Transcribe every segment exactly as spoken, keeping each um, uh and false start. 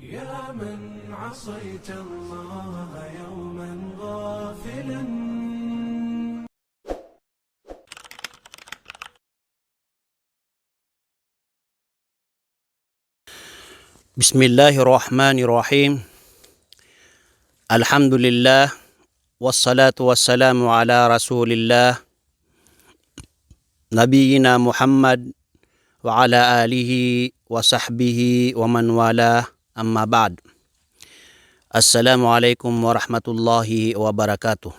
يا من عصيت الله يوما غافلا. بسم الله الرحمن الرحيم. الحمد لله، والصلاة والسلام على رسول الله، نبينا محمد وعلى آله وصحبه ومن والاه، أما بعد. السلام عليكم ورحمة الله وبركاته.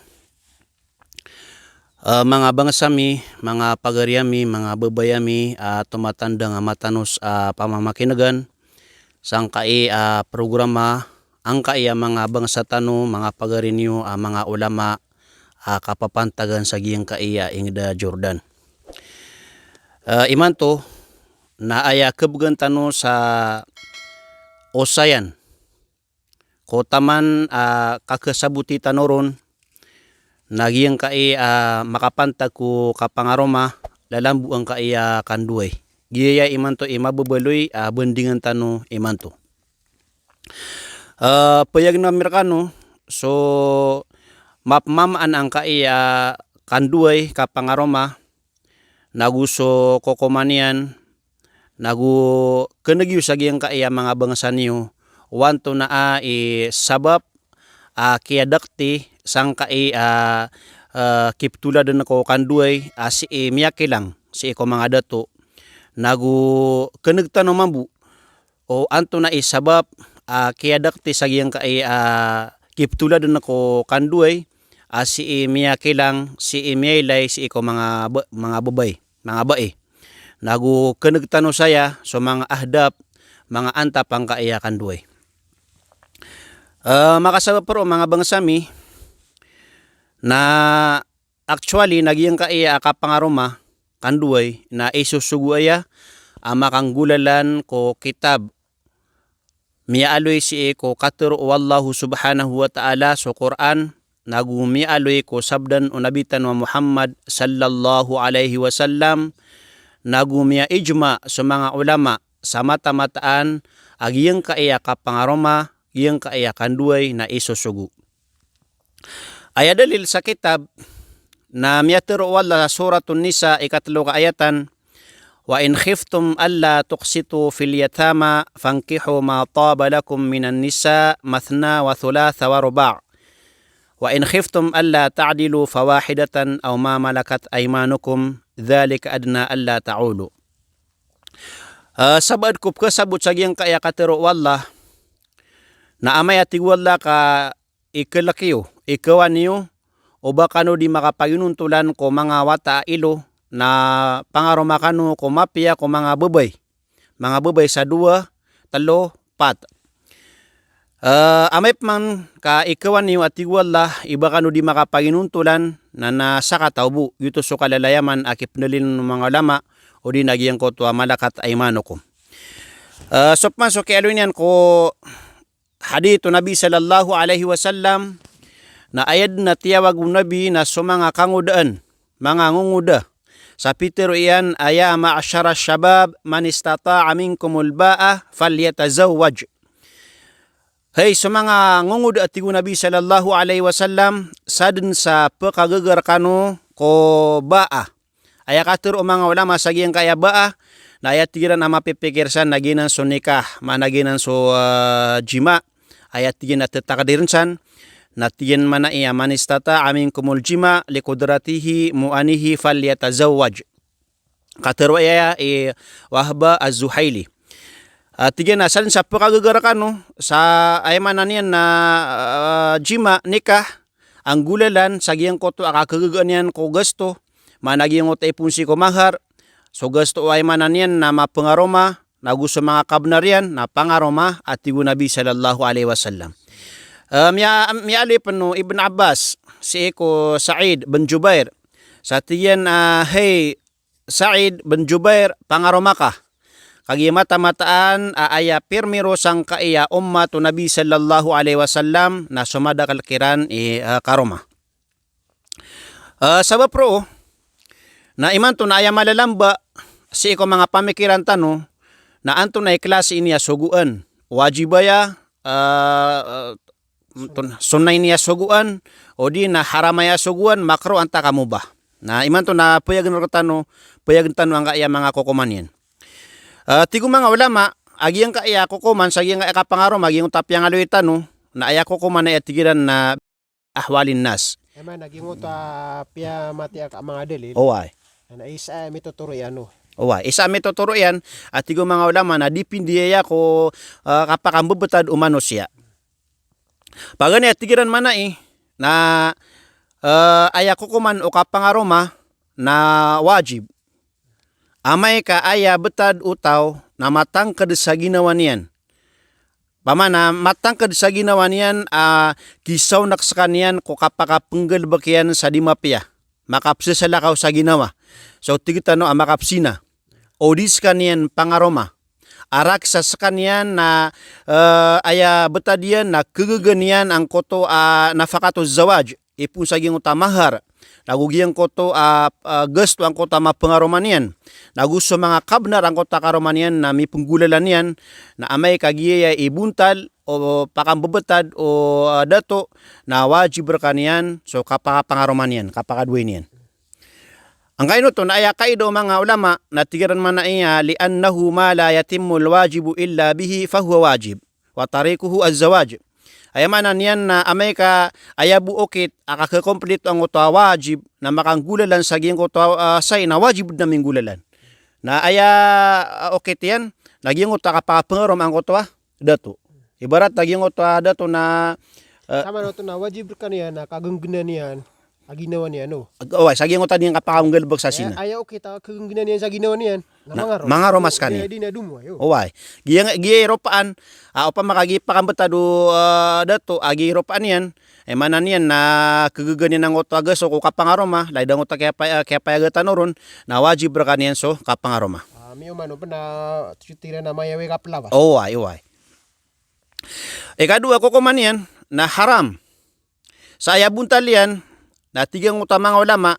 Eh, manga bangsa mi, manga pagari ami, manga babay ami, a tomatandang a matanos a pamamakinegan sangkai a programa, angkai a manga bangsa tano, manga pagari niyo a manga ulama a kapapantagan sa giyangkai a inged a Jordan. Eh, imanto na aya kebegan tano sa osayan ko taman a kakesaboti tano ron, na giyangkai a makapantag ko kapangaroma, lalambo angkai a kandoay. Giyaya imanto i mababaloy a bandingan tano imanto. Eh, payagn ami rekano so mapmamaan angkai a kandoay, kapangaroma, nago so kokoman iyan, nago keneg iyo sa giyangkai a manga bangsa niyo, o antonaa i sabap a kiyadakti sangkai a, eh, kiptoladan ko kandoay a sii miyakilang sii ko manga dato. Nago keneg tano mambo o antonaa i sabap a kiyadakti sa giyangkai a kiptoladan ko kandoay a sii miyakilang, sii miyailay sii ko manga ba-, manga babay, manga bai. Nago keneg tano saya so manga ahdap, manga antap angkai a kandoay. Eh, makasabap roo manga bangsa mi, na actually, na giyangkai a kapangaroma, kandoay, na isosogo aya a makanggolalan ko kitab miyaaloy sii ko katero o Allahu subhanahu wa ta'ala, so Qur'an, nago miyaaloy ko sabdan o Nabi tano a Muhammad sallallahu alaihi wasallam, nago miyaijma so manga ulama sa matamataan a giyangkai a kapangaroma, giyangkai a kandoay na isosogo. Aya dalil sa kitab na miyatero o Allah sa Suratun Nisa, ikatelo ka ayatan, "Wa in khiftum alla tuqsitu fil yatama fankihu ma taba lakum minan nisa mathna wa thulatha wa ruba'. Wa in khiftum alla ta'dilu fawahidatan aw ma malakat aymanukum, dhalika adna alla ta'ulu." Eh, sabaad ko pekesabot sa giyangkai a katero o Allah, na amay a tig o Allah ka ikelek iyo, ikewan iyo, o ba kano di makapaginontolan ko manga wata a ilo, na pangaroma kano ko mapiya ko manga babay. Manga babay sa dowa, telo, pat. Eh, amay peman ka ikewan iyo a tig o Allah, i ba kano di makapaginontolan, na, na sakataw bo, giyoto so kalalayaman a kipendalil o manga ulama, odi na giyangkoto a malakat aymanukum. Eh, so peman so kiyaaloy niyan ko hadith o Nabi sallallahu alaihi wasallam, na aya den a tiyawag o Nabi na so manga kangodaan, manga ngongoda. Sa pitero iyan a, "Ya ma'shara shabab, man istata'a minkumul ba'a falyatazawwaj." Hay, so manga ngongoda, a tig o Nabi sallallahu alaihi wasallam, saden sa pekagaga rekano ko ba'a. Aya katero o manga ulama sa giyangkaya ba'a, na aya tig iran a mapipikir san na giyanan so nikah, maana giyanan so, eh, jima'. Aya tig iyan a tetakdiren san, na tig iyan maana iyan, "Man istata'a minkumul jima' liqudratihi mu'anihi falyatazawwaj." Katero aya i Wahbah Az-Zuhaili. Ah, tig iyan a saden sa pekagaga rekano, sa aya maana niyan na, eh, jima', nikah, anggolalan sa giyangkoto a kakagagaan iyan ko gasto, maana giyangkoto a ipoon sii ko mahar, so gasto o aya maana niyan na mapengaroma, nago so manga kabenar iyan na pangaroma, a tig o Nabi sallallahu alaihi wasallam. Eh, miya-, miyaaloy pen o Ibn Abbas sii ko Sa'id bin Jubair. Sa tig iyan a, "Hay Sa'id bin Jubair, pangaroma ka." Kagiya matamataan a aya pirmiro sangkaya ummat o Nabi sallallahu alaihi wasallam na so madakel kiran i, eh, karoma. Eh, sabap roo, na imanto na aya malalamba sii ko manga pamikiran tano, na antonaa i klasi ini a sogoan, wajib aya, ah, ah, ton-, sunnah ini a sogoan, odi na haram aya sogoan, makruh antaa ka mubah. Na imanto na payagn rktano, payagn tano angkaya manga kokoman iyan. Ah, tig o manga ulama, a giyangkaya kokoman sa giyangkaya kapangaroma, giyangkoto a piyangaloy tano, na aya kokoman aya tig iran na ahwalin nas. Aya maana giyangkoto a piyamatiya ka manga dalil. Oway. Na isa a mitotoro iyan o. Oway, isa a mitotoro iyan, a tig o manga ulama na dipindi aya ko, ah, kapakambebetad o manosiya. Paganay a tig iran manaya, na, eh, aya kokoman o kapangaroma na wajib. Amay ka aya betad o taw na matangked sa ginawa niyan. Pamana matangked sa ginawa niyan a kisaonek sekaniyan ko kapakapenggalebek iyan sa di mapiya. Makapsesalakaw sa ginawa. So tig tano a makapsina. O di sekaniyan pangaroma. A rakes a sekaniyan na, eh, aya betad iyan na kegegan iyan angkoto a nafaqatu zawaj, ipoon sa giyangkoto a mahar, nago giyangkoto a, a gasto angkoto a mapengaroma niyan, nago so manga kabenar angkoto a karoma niyan na mipenggolalan iyan, na amay ka giyaya i bontal o pakambebetad o, ah, dato, na wajib rekaniyan so kapakapangaroma niyan, kapakadoay niyan. Angkaino oto na aya kaidah o manga ulama na tig iran manaya, "Li'annahu ma la yatimmul wajibu illa bihi fahuwa wajib, wa tarikuhu az-zawaj." Aya maana niyan na amay ka aya bo okit a kakekomplito angkoto a wajib na makanggolalan sa giyangkoto a, ah, sai na wajib den a minggolalan. Na aya, ah, okit iyan na giyangkoto a kapakapengaroma angkoto a dato. Ibarat a giyangkoto a dato na, eh, Sama na oto na wajib rekaniyan a kagenggenan iyan a ginawa niyan o. Oway, sa giyangkoto a di niyan kapakanggalebek sa sina. Aya okit a kagenggenan iyan sa ginawa niyan na mangaroma. Mangaroma sekaniyan. Di, di na domo ayo. Oway. Giya, giya i ropaan, ah, opama ka giya i pakambetad o, ah, dato, ah, giya i ropaan iyan, eh, maana niyan na kegegan iyan angkoto a gasto ko kapangaroma, lagid angkoto a kiyapa-, eh, kiyapayaga tano ron, na wajib rekaniyan so kapangaroma. Ah, miyoman o pen na tiyotira na mayawi kapelawa. Oway, oway. Ikadowa kokoman iyan na haram. Sa aya bontal iyan, na tig angkoto a manga ulama,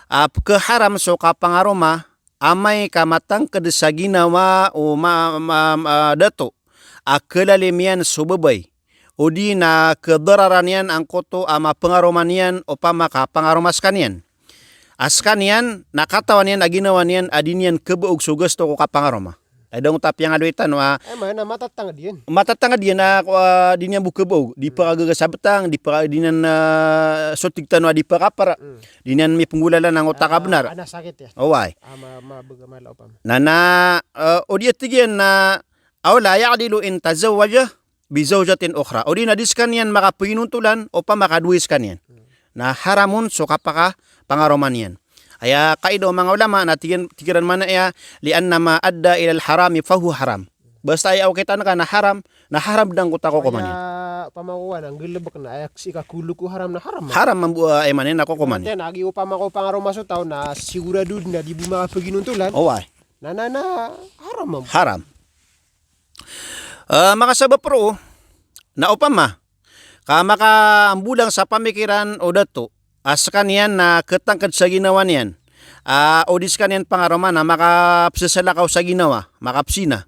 a, pekharam so kapangaroma, amay ka matangked sa ginawa o ma-, ma-, ma-, dato a kelalim iyan so babay, odi na kedararan iyan angkoto a mapengaroma niyan opama ka pangaroma sekaniyan. A sekaniyan na katawan iyan a ginawa niyan a di niyan kebaog so gasto ko kapangaroma. Lagid angkoto a piyangaloy tano a, eh, maana matatanged iyan. Matatanged iyan a, ah, di niyan bo kebaog, di pekagaga sa betang, di peka-, di niyan, ah, so tig tano a di pekapar. Hmm. Di niyan mipenggolalan angkoto a kabenar. Ah, ana sakit ya. Oway. Ah, ma-, ma-, baga mala opama. Na, na, eh, o di a tig iyan na, aw la ya'dilu in tazawwaja bi zawjatin ukhra. O di na di sekaniyan makapaginontolan opama ka doay sekaniyan. Na haram on so kapakapangaroma niyan. Aya kaidah o manga ulama na tig iyan, tig iran manaya, "Li'anna ma adda ilal harami fahuwa haram." Basta aya okitan ka na haram, na haram den angkoto a kokoman iyan. Aya opama ko wan a nggalebek na aya sii ka kolo ko haram na haram. Haram mambo, eh, aya maana niyan na kokoman iyan. Aya na agi opama ko pangaroma so taw na sigurado den a di bo makapaginontolan. Oway. Na, na, na, haram mambo. Haram. Eh, makasabap roo na opama ka makambolang sa pamikiran o dato a sekaniyan na ketangked sa ginawa niyan, a, o di sekaniyan pangaroma na makapseselakaw sa ginawa, makapsina.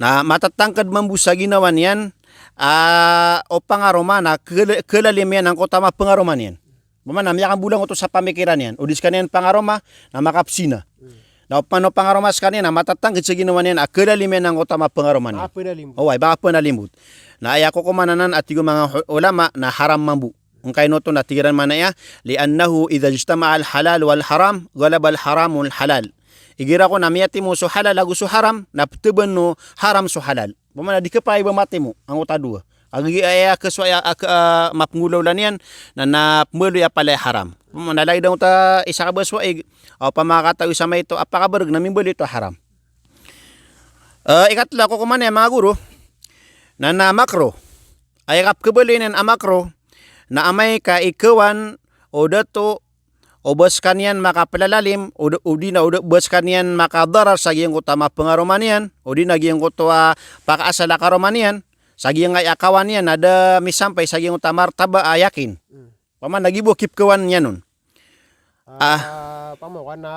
Na matatangked mambo sa ginawa niyan, a, o pangaroma na kela-, kelalim iyan angkoto a mapengaroma niyan. Opama na miyakambolang oto sa pamikiran iyan, o di sekaniyan pangaroma na makapsina. Hmm. Na opama o pangaroma sekaniyan na matatangked sa ginawa niyan a kelalim iyan angkoto a mapengaroma niyan. Mapenalimbot. Oway, mapenalimbot. Na aya kokoman anan a tig o manga hu-, ulama na haram mambo. Angkaino oto na tig iran manaya, "Li'annahu idha ijtama'al halal wal haram, ghalabal haramul halal." Igira ko na miyatimo so halal ago so haram, na petaban o haram so halal. Opama na di kepakay ba matimo angkoto a dowa. Kagiya aya keso aya, a, ke-, a, mapenggolalan iyan, na, na pembaloy a palaya haram. Opama na lagid angkoto a isa ka ba so waig, a, opama ka taw isa maito a pakabereg na mimbaloy oto a haram. Eh, ikatlo a kokoman iyan manga goro, na, na makruh. Aya kapekebaloy niyan a makruh, na amay ka ikawan o dato o ba sekaniyan makapelalalim, o da, o di na, o da, ba sekaniyan makadarar sa giyangkoto a mapengaroma niyan, o di na giyangkoto a pakaasal a karoma niyan, sa giyangkaya kawan iyan na da misampay sa giyangkoto a martaba a yakin. Hmm. Opama na gibo kipkawan iyan on. Ah, opama ka na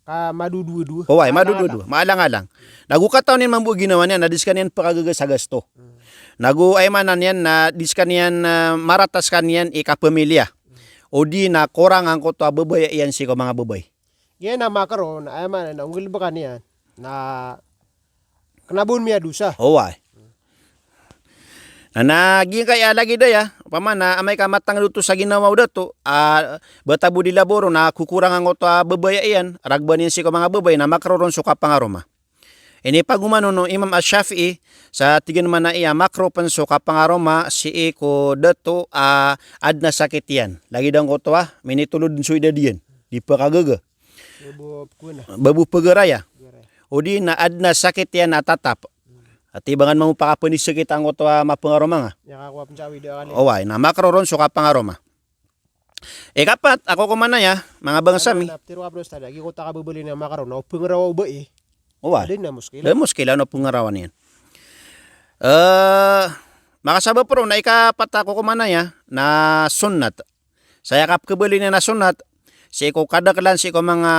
ka madodowa-dowa. Oway, madodowa-dowa. Maalang-alang. Nago katawan iyan mambo a ginawa niyan na di skaniyan pkagaga sa gasto. Nago aya maana niyan na di skaniyan, eh, marata skaniyan i kapamilya. O di na korang angkoto a babaya iyan sii ko manga babay. Giya na makaro na aya maana na o nggalbka niyan na kna ba on miyadosa. Oway. Na, na giyangkaya lagid aya, opama na amay ka matangkd oto sa ginawa o dato, a, bata bo di laboro na kokorang angkoto a babaya iyan, ragban iyan sii ko manga babay na makaro ron so kapangaroma. Inipagoman on o Imam Ash-Shafi'i sa tig iyan man a aya makaro pn so kapangaroma sii ko dato a adn a sakit iyan. Lagid angkoto a minitolod so idad iyan, di pkagaga. Babo pkona. Babo pgaraya. Pgaraya. O di na adn a sakit iyan a tatap. Ati ba ngka mambo pakapngisakit angkoto a mapangaroma nga. Oway, na makaro ron so kapangaroma. Ikapat a kokoman aya, manga bangsa mi. Ano, na, pitharo ka pn, Ustadh, a giyangkoto a kababaloy na makaro na o pngarawa o bai. Oway. Da dn a muskila. Da dn a muskila na o pngarawa niyan. Eh, makasabap roo na ikapat a kokoman aya, na sunnat. Sa aya kapkhabaloy niyan a sunnat, sii ko kadaklan sii ko manga,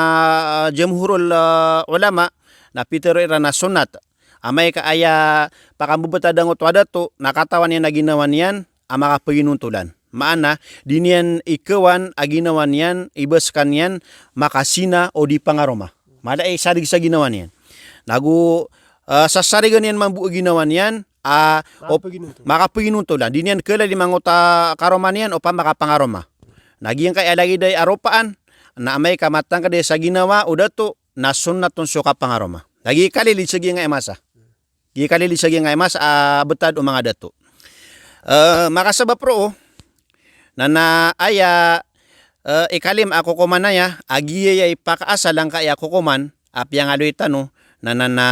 eh, jumhurul, eh, ulama, na pitharo iran a sunnat. Amay ka aya pakambebetad angkoto a dato, na katawan iyan a ginawa niyan a makapaginontolan. Maana, di niyan ikawan a ginawa niyan, i ba skaniyan makazina o di pangaroma. Mala i sarig sa ginawa niyan. Nago, eh, sasarigan iyan mambo a ginawa niyan, a, op-, makapaginontolan. Makapaginontolan. Di niyan khalalima angkoto a karoma niyan, opama ka pangaroma. Na giyangkaya lagid aya a ropaan, na amay ka matangkd aya sa ginawa o dato, na sunnat on so kapangaroma. Na giya i kalilid sa giyangkaya masa. Giya i kalilid sa giyangkaya masa a betad o manga dato. Eh, makasabap roo, na, na aya, eh, ikalima a kokoman aya, a giyaya i pakaasal angkaya kokoman a piyangaloy tano, na, na, na,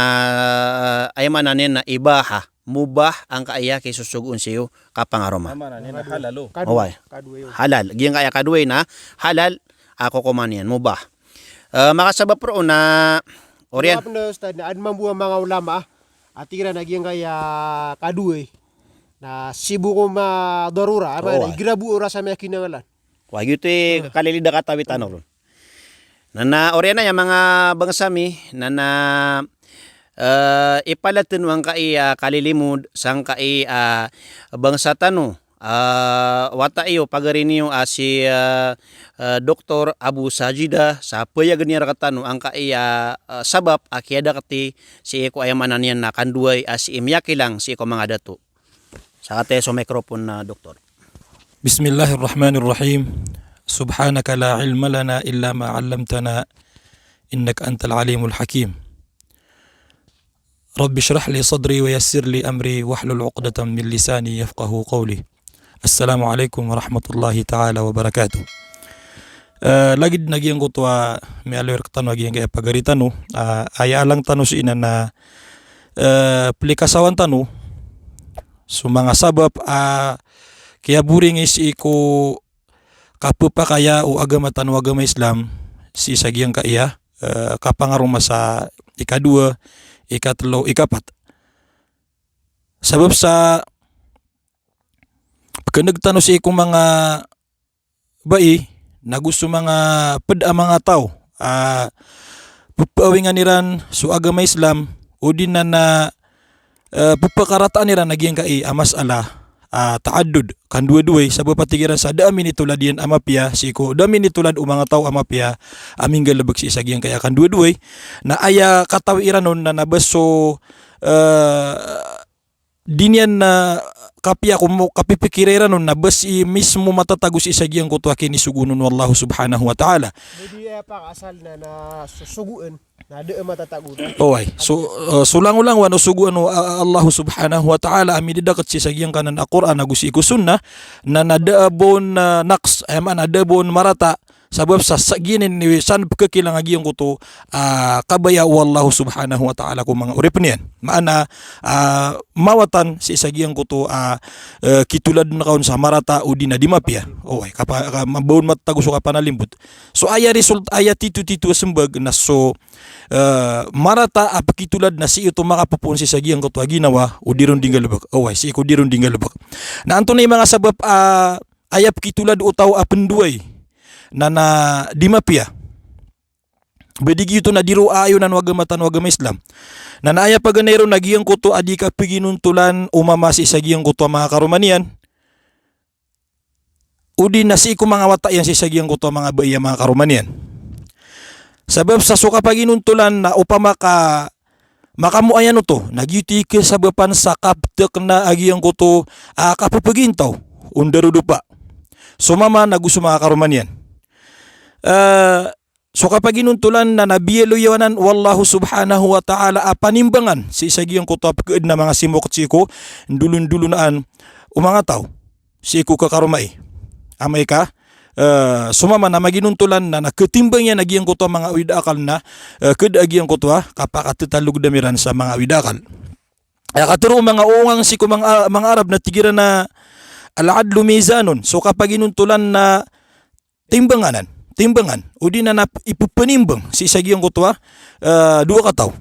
aya maana niyan na ibaha, mubah angkaya kisosogoon sii ko kapangaroma. Aya maana niyan na halal o. Oway. Halal. Giyangkaya kadowa na halal a kokoman iyan, mubah. Eh, makasabap roo na oriyan. Pn, Ustadh, na adn mambo a manga ulama a tig iran a giyangkaya kadowa na sii bo ko madarura, aya maana igira bo o rasa miyakinangalan. Wa giyoto i kalilid a katawi tano ron. Na, na oriyan aya manga bangsa mi, na, na, eh, ipalatn o angkaya kalilimod sangkaya, eh, bangsa tano. Ah, wata iyo, pagari niyo a si, ah, ah, Doktor Abu Sajida, sa payagn iyan rktano angkaya, ah, sabap a kiyadakti sii ko aya maana niyan na kandoay a sii miyakilang sii ko manga dato. Sa kataya so microphone na, Doktor. Bismillahirrahmanirrahim. Subhanaka la ilma lana illa ma allamtana, innaka antal alimul hakim. Rabbi shrah li sadri wa yassir li amri wahlul uqdatan min lisani yafqahu qawli. Assalamu alaikum warahmatullahi ta'ala wabarakatuh. Eh, lagid na giyangkoto a miyaaloy rktano a giyangkaya pagari tano, ah, aya alang tano sii na na, eh, plikasawan tano so manga sabap a kiyaboringi sii ko kapphakaya o agama tano a agama Islam, sii sa giyangkaya, eh, kapangaroma sa ikadowa, ikatlo, ikapat. Sabap sa pkhan'g tano sii ko manga bai, nago so manga pd a manga taw a pphawingan iran so agama Islam, odi na na, eh, pphakarataan iran a giyangkai a masala a ta'addud, kandowa-dowai, sabap a tig iran sa da a minitolad iyan a mapiya, sii ko da a minitolad o manga taw a mapiya a minggalbk sii sa giyangkai a kandowa-dowai. Na aya katawi iran on na na ba so, eh, di niyan na kapiya ko mo, kapipikira iran on na ba sii mismo matatago sii sa giyangkoto a kinisogoon o Allahu subhanahu wa ta'ala. Jadi, eh, pakaasal na, na sosogoon. Na da a matatago na. Oway. So, eh, so langolangowan o sogoon o, ah, Allahu subhanahu wa ta'ala a midadaket sii sa giyangkanan a Qur'an ago sii ko sunnah, na, na da a ba on, ah, naqs, aya maana da a ba on marata, sabap sa, sa giyanan i san pkhakilang a giyangkoto a kabaya o Allahu subhanahu wa ta'ala ko manga oripn iyan. Maana, ah, mawatan sii sa giyangkoto a, eh, kitoladn ka on sa marata odi na di mapiya. Oway, kapa-, ka-, ma-, ba on matatago so kapanalimbot. So aya result, aya titotito a smbag na so, eh, marata a pkitolad na sii oto makapopoon sii sa giyangkoto a ginawa o di ron di nggalbk. Oway, sii ko di ron di nggalbk. Na antonaa i manga sabap a aya pkitolad o taw a pndowai na, na di mapiya. Ba di giyoto na di ron aayonan o agama tano a agama Islam. Na, na aya paganay ron na giyangkoto a di kapaginontolan o mama sii sa giyangkoto a manga karoma niyan, odi na sii ko manga wata iyan sii sa giyangkoto a manga bai a manga karoma niyan. Sabap sa so kapaginontolan na opama ka makamoayan oto, na giyoto i kasabapan sa kaptek na a giyangkoto a kapepegintaw o ndarodopa so mama nago so manga karoma niyan. Eh, so kapaginontolan na, na biyaloy anan o Allah subhanahu wa ta'ala a panimbangan sii sa giyangkoto a pekaed na manga simokt sii ko ndolondolonaan o manga taw sii ko kakaromai. Amay ka, eh, so mama na maginontolan na, na ketimbang iyan a giyangkoto a manga awid a akal na, eh, keda a giyangkoto a kapakatetalogdam iran sa manga awid a akal. Aya katero o manga ongang sii ko manga, manga Arab na tig iran a al-adlu mizanun. So kapaginontolan na timbangan anan, timbangan. Odi na, na ipepenimbang sii sa giyangkoto a, eh, dowa kataw.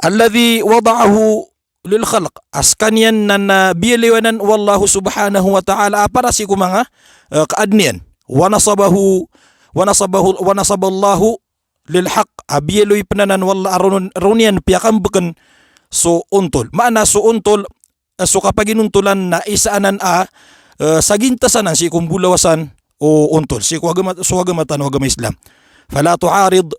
Alladhi wada'ahu lil khalq. A sekaniyan na, na biyaloy anan o Allah subhanahu wa ta'ala a para sii ko manga, eh, kaadn iyan. Wa nasabahu, wa nasabahu, wa nasaballahu lil haqq, a biyaloy pen anan o Allah a ron, ron iyan piyakambeken so ontol. Maana so ontol, eh, so kapaginontolan na isa anan a, eh, sagintas anan sii ko mbolawasan o ontol, sii ko agama, so agama tano a agama Islam. Fala tu'arid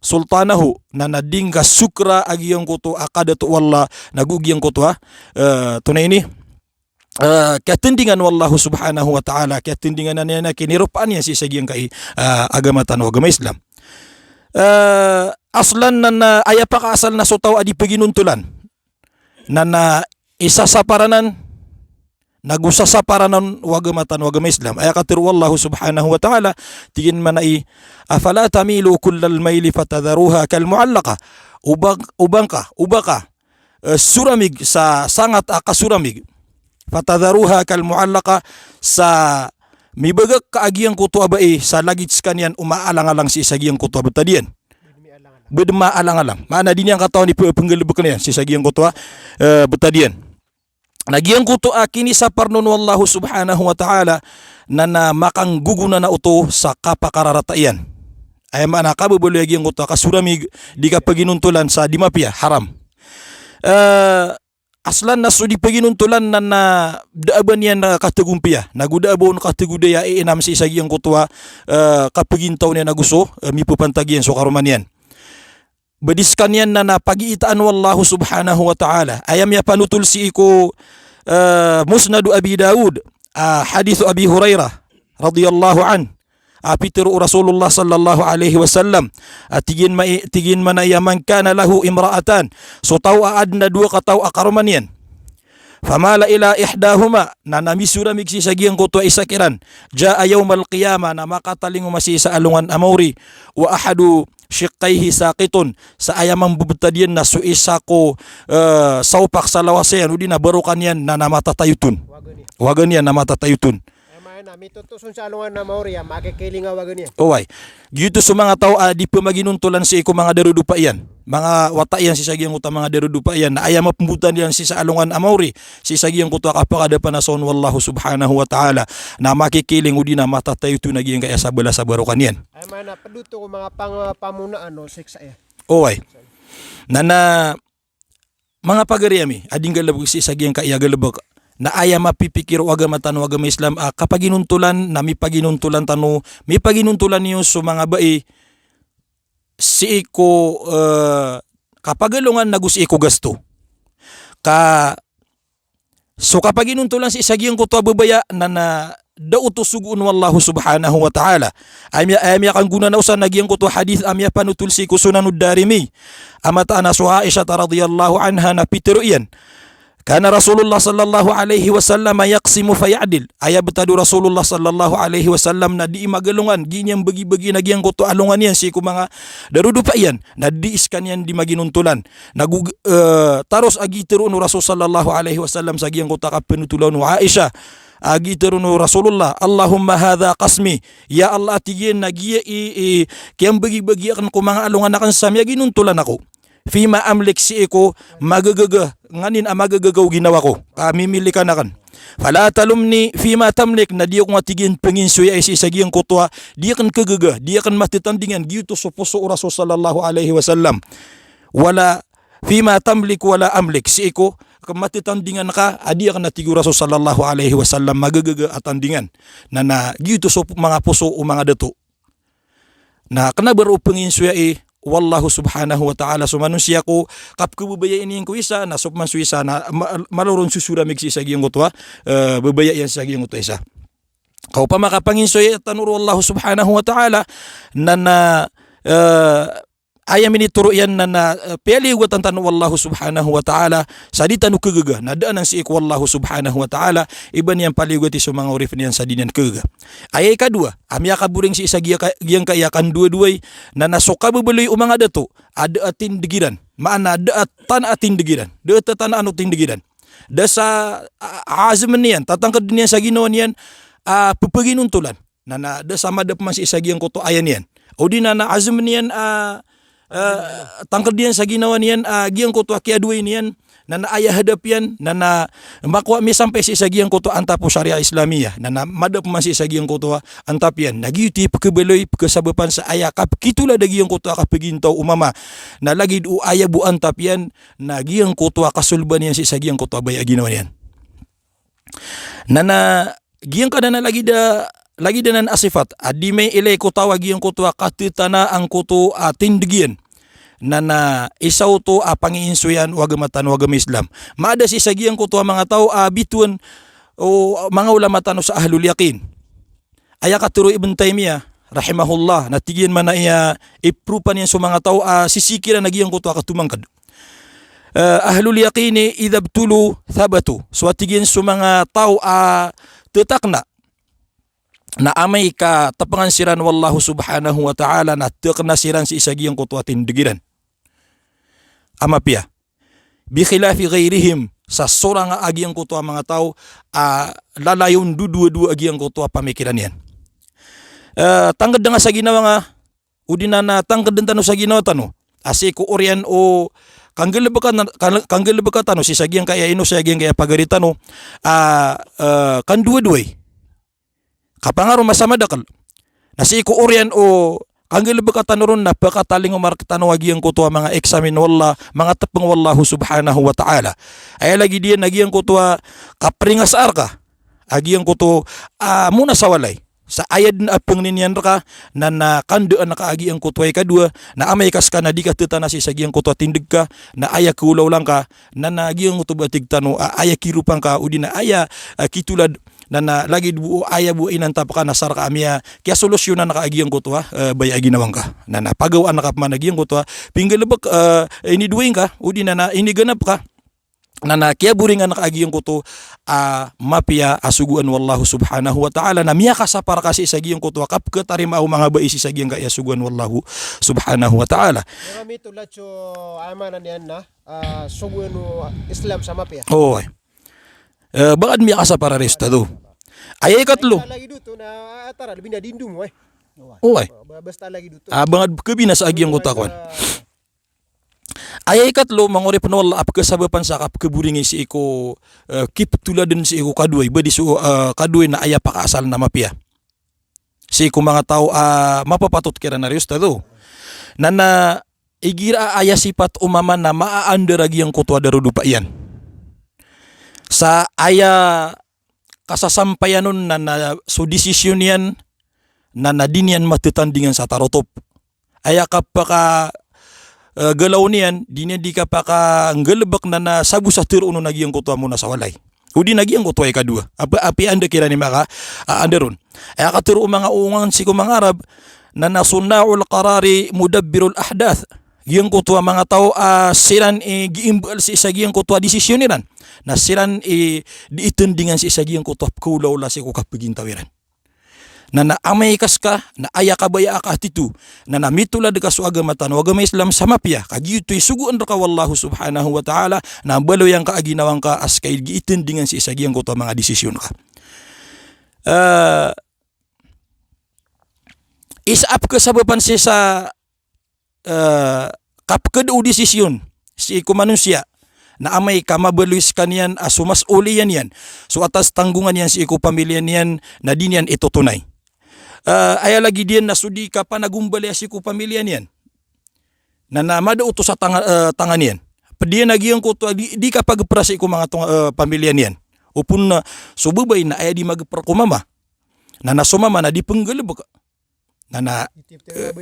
sultanahu, na, na di ngka sokra a giyangkoto a kadato o Allah, nago giyangkoto a, eh, tonaa ini, eh, katendingan o Allah subhanahu wa ta'ala, katendingan iyan a kiniropaan iyan sii sa giyangkai, eh, agama tano a agama Islam. Eh, aslan na, na aya pakaasal na so taw a di paginontolan na, na isasapar anan, nago sasapar anan o agama tano a agama Islam. Aya katero o Allah subhanahu wa ta'ala, tig iyan mambo i, "Afala tamilu kullal maili fatadharuha kal mu'allaqah." O ba, o ba ngka, o ba ka, eh, soramig sa sangat a kasoramig. Fatadharuha kal mu'allaqah, sa mibagak ka a giyangkoto a bai sa lagid sekaniyan o maalangalang sii sa giyangkoto a betad iyan. Bed maalangalang. Maana di niyan katawan i pe-, penggalebeken iyan sii sa giyangkoto a, eh, betad iyan. Na giyangkoto a kinisapar on o Allah subhanahu wa ta'ala na, na makanggogona na oto sa kapakararata iyan. Aya maana kababaloy a giyangkoto a kasoramig, di kapaginontolan sa di mapiya, haram. Eh, aslan na so di paginontolan na, na da a ba niyan na kategompiya, nago da a ba on kategodaya i inam sii sa giyangkoto a, eh, kapagintaw niyan nago so, eh, mipepantag iyan so karoma niyan. Ba di sekaniyan na, na pagiitaan o Allah subhanahu wa ta'ala. Aya miyapanotol sii ko, eh, Musnad Abi Dawud, ah, hadith Abi Hurairah radhiyallahu anhu. A pitero o Rasulullah sallallahu alaihi wasallam, a tig iyan ma-, tig iyan mambo a, "Man kana lahu imra'atan." So taw a aden a dowa kataw a karoma niyan. "Famala ila ihdahuma," na, na misoramig sii sa giyangkoto a isa kiran. "Ja'a yawmal qiyamah," na makatalingoma sii sa alongan a maori. "Wa ahadu shiqqaihi saqitun," sa aya mambebetad iyan na so isa ko, eh, saopak sa lawas iyan, odi na barokan iyan na, na matatayoton. Wagen iyan na matatayoton. Aya maana, mitoto son sa alongan a maori a makikiling a wagen iyan. Oway. Giyoto so manga taw a di pemaginontolan sii ko manga darodopa iyan. Manga wata iyan sii sa giyangkoto a manga darodopa iyan. Na aya mapembetad iyan sii sa alongan a maori, sii sa giyangkoto a kapakadapan a son o Allah subhanahu wa ta'ala, na makikiling odi na matatayoton a giyangkaya sabala sa barokan iyan. Aya maana, ped oto ko manga pang-, pamonaan o siksa iyan. Oway. Na, na manga pagari ami a di nggalebek sii sa giyangkaya galebek, na aya mapipikir o agama tano a agama Islam a kapaginontolan, na mipaginontolan tano, mipaginontolan iyo so manga bai sii ko, eh, kapagalongan nago sii ko gasto. Ka so kapaginontolan sii sa giyangkoto a babaya na, na da oto sogoon o Allah subhanahu wa ta'ala. Aya miya-, aya miyakanggona na osan a giyangkoto a hadith a miyapanotol sii ko Sunan ad-Darimi a mataan a so Aisha radhiyallahu anha na pitero iyan, "Kana Rasulullah sallallahu alaihi wasallam yaqsimu faya'dil." Aya betad o Rasulullah sallallahu alaihi wasallam na dii magalongan, gii niyan bagi-bagi a giyangkoto a alongan iyan sii ko manga darodopa iyan, na dii sekaniyan dii maginontolan. Nago, eh, taros a gii teroon o Rasul sallallahu alaihi wasallam sa giyangkoto a kapenotolan o Aisha. A gii teroon o Rasulullah, "Allahumma hadha qasmi." Ya Allah, a tig iyan, na giya i, i, kiyambagi-bagi aken ko manga alongan aken sa miyaginontolan ako. fima amlik, sii ko magagaga, nganin a magagaga o ginawa ko, ka mimilikan aken. Fala talumni fima tamlik, na di ako nga, tig iyan, penginsoyai sii sa giyangkoto a di aken kagaga, di aken matetandingan, giyoto so poso o Rasul sallallahu alaihi wasallam. Wala fima tamlik wala amlik, sii ko kematetandingan ka a di aken, a tig o Rasul sallallahu alaihi wasallam, magagaga a tandingan. Na, na giyoto so manga poso o manga dato. Na kena ba roo penginsoyai o Allahu subhanahu wa ta'ala so manosiya ko kapkhababayai niyan ko isa, na so peman so isa na ma-, malo ron sosoramig sii sa giyangkoto a, eh, babaya iyan sa giyangkoto a isa. Ka opama ka panginsoyai tano roo o Allahu subhanahu wa ta'ala, na, na, eh, aya minitoro iyan na, na, eh, piyaliyogatan tano o Allahu subhanahu wa ta'ala sa di tano kagaga, na da anan sii ko Allahu subhanahu wa ta'ala i ba niyan paliyogati so manga oripn iyan sa di niyan kagaga. Aya ikadowa a miyakaboring sii sa giyangka-, giyangkaya kandowadowai, na, na so kababaloy o manga dato a da a tindeg iran, maana da a tana a tindeg iran, da a tatanaan o tindeg iran. Da sa, a, azm iyan, tatangked iyan sa ginawa niyan a pepaginontolan. Na, na da sa madap man sii sa giyangkoto a aya niyan, odi na, na azm iyan a, a, tangked iyan sa ginawa niyan a giyangkoto a kiyadowai niyan, na, na aya hadap iyan, na, na makowa misampay sii sa giyangkoto a antap o Sharia Islamiyah, na, na madap man sii sa giyangkoto a antap iyan. Na giyoto i pekhabaloy, pekhasabapan sa aya kapekitolad a giyangkoto a kapegintaw o mama, na lagid o aya bo antap iyan, na giyangkoto a kasolban iyan sii sa giyangkoto a baya a ginawa niyan. Na, na giyangkanan a lagid a, lagid anan a sifat a di mailay ko taw a giyangkoto a katetana angkoto a tindeg iyan, na, na isa oto a pangiinsoyan o agama tano a agama Islam. Maada sii sa giyangkoto a manga taw a bitowan o manga ulama tano sa ahlul yaqin. Aya katero i Ibn Taymiyyah rahimahullah, na tig iyan, maana iya, ipropa niyan so manga taw a sisiki iran a giyangkoto a katomangked. Eh, ahlul yaqini idha btulu thabatu. So, a tig iyan, so manga taw a tetakna, na amay ka tepengan siran o Allahu subhanahu wa ta'ala, na tekna siran sii sa giyangkoto a tindeg iran a mapiya. Bi khilafi ghayrihim, sa sorang a giyangkoto a manga taw a lalayon dodowadowa a giyangkoto a pamikiran iyan. Eh, tangked nga sa ginawa nga, odi na, na tangkeden tano sa ginawa tano a sii ko oriyan o kanggalebeka, kang-, kanggalebeka tano sii sa giyangkaya ino, sa giyangkaya pagari tano a, eh, kandowadowai. Kapangaroma sa madakel. Na sii ko oriyan o kanggalebeka tano ron na pekatalingoma rektano a giyangkoto a manga eksamin o Allah, manga tepeng o Allahu subhanahu wa ta'ala. Aya lagid iyan a giyangkoto a kaperingasaa reka a giyangkoto a mona sa walay. Sa aya den a pengnin iyan reka, na, na kandaan ka a giyangkoto a ikadowa, na amay ka seka na di ka tetana sii sa giyangkoto a tindeg ka, na aya keolaola ngka, na, na giyangkoto ba tig tano a aya kiropa ngka, odi na aya, eh, kitolad, na, na lagid bo o aya bo inantap ka na sa reka a miya kiyasolusyonan ka a giyangkoto a, eh, baya a ginawa ngka. Na, na pagawaan ka peman a giyangkoto a pinggalebek, eh, inidoway ngka, odi na, na iniganap ka, na, na kiyaboringan ka a giyangkoto a mapiya a sogoan o Allahu subhanahu wa ta'ala, na miyakasapar ka sii sa giyangkoto a kapeketarimaa o manga bai sii sa giyangkaya sogoan o Allahu subhanahu wa ta'ala. Manga mitolad so amanan iyan na, ah, sogoan o Islam sa mapiya. Oway. Eh, bangad miyakasapar ari, Ustadh, o. Aya ikatlo. Lagid oto na, ah, tara, lebih na dindum, eh. Oway. Ba-, basta lagid oto. Ah, bangad kebinasa a giyangkoto a kowan. Aya ikatlo, manga oripen o Allah, a pekhasabapan sa kapekhaboringi sii ko, eh, kipetoladen sii ko kadoway, ba di so, eh, kadoway na aya pakaasal na mapiya sii ko manga taw a mapapatot kiran ari, Ustadh, o. Na, na igira a aya sipat o mama na maaandar a giyangkoto a darodopa iyan. Sa aya kasasampayan on na, na so desisyon iyan na, na di niyan matetandingan sa tarotop. Aya kapaka, eh, galaw niyan, di niyan di kapakanggalebek na, na sabo sa teroon on a giyangkoto a mona sa walay. Odi na giyangkoto a ikadowa. Apiya, apiya anda kiran i maka, ah, andar on. Aya katero o manga ongan sii ko manga Arab, na, na sunna'ul qarari mudabbirul ahdath. Giyangkoto a manga taw a siran i giimbaal sii sa giyangkoto a desisyon iran. Na siran i di itendingan sii sa giyangkoto a pekaolaola sii ko kapegintaw iran. Na, na amay ka seka na aya kabaya aka a tito, na, na mitolad ka so agama tano a agama Islam sa mapiya, ka giyoto i sogoan reka o Allahu subhanahu wa ta'ala, na mbaloyan ka a ginawa ngka a seka i giitendingan sii sa giyangkoto a manga desisyon ka. Eh, isa a pekhasabapan sii sa, eh, a pkada o desisyon sii ko manosiya na amay ka mabaloy skaniyan a so mas'uliya niyan, so atas tanggongan iyan sii ko pamilya niyan na di niyan itotonay. Eh, aya lagid iyan na so di kapanagombalaya sii ko pamilya niyan. Na, na mada oto sa tanga-, eh, tangan iyan. Pd iyan a giyangkoto a di, di kapagpra sii ko manga tonga, eh, pamilya niyan. Opama na so babay na aya di magpra ko mama. Na, na so mama na di pnggalbk. Na, na, eh,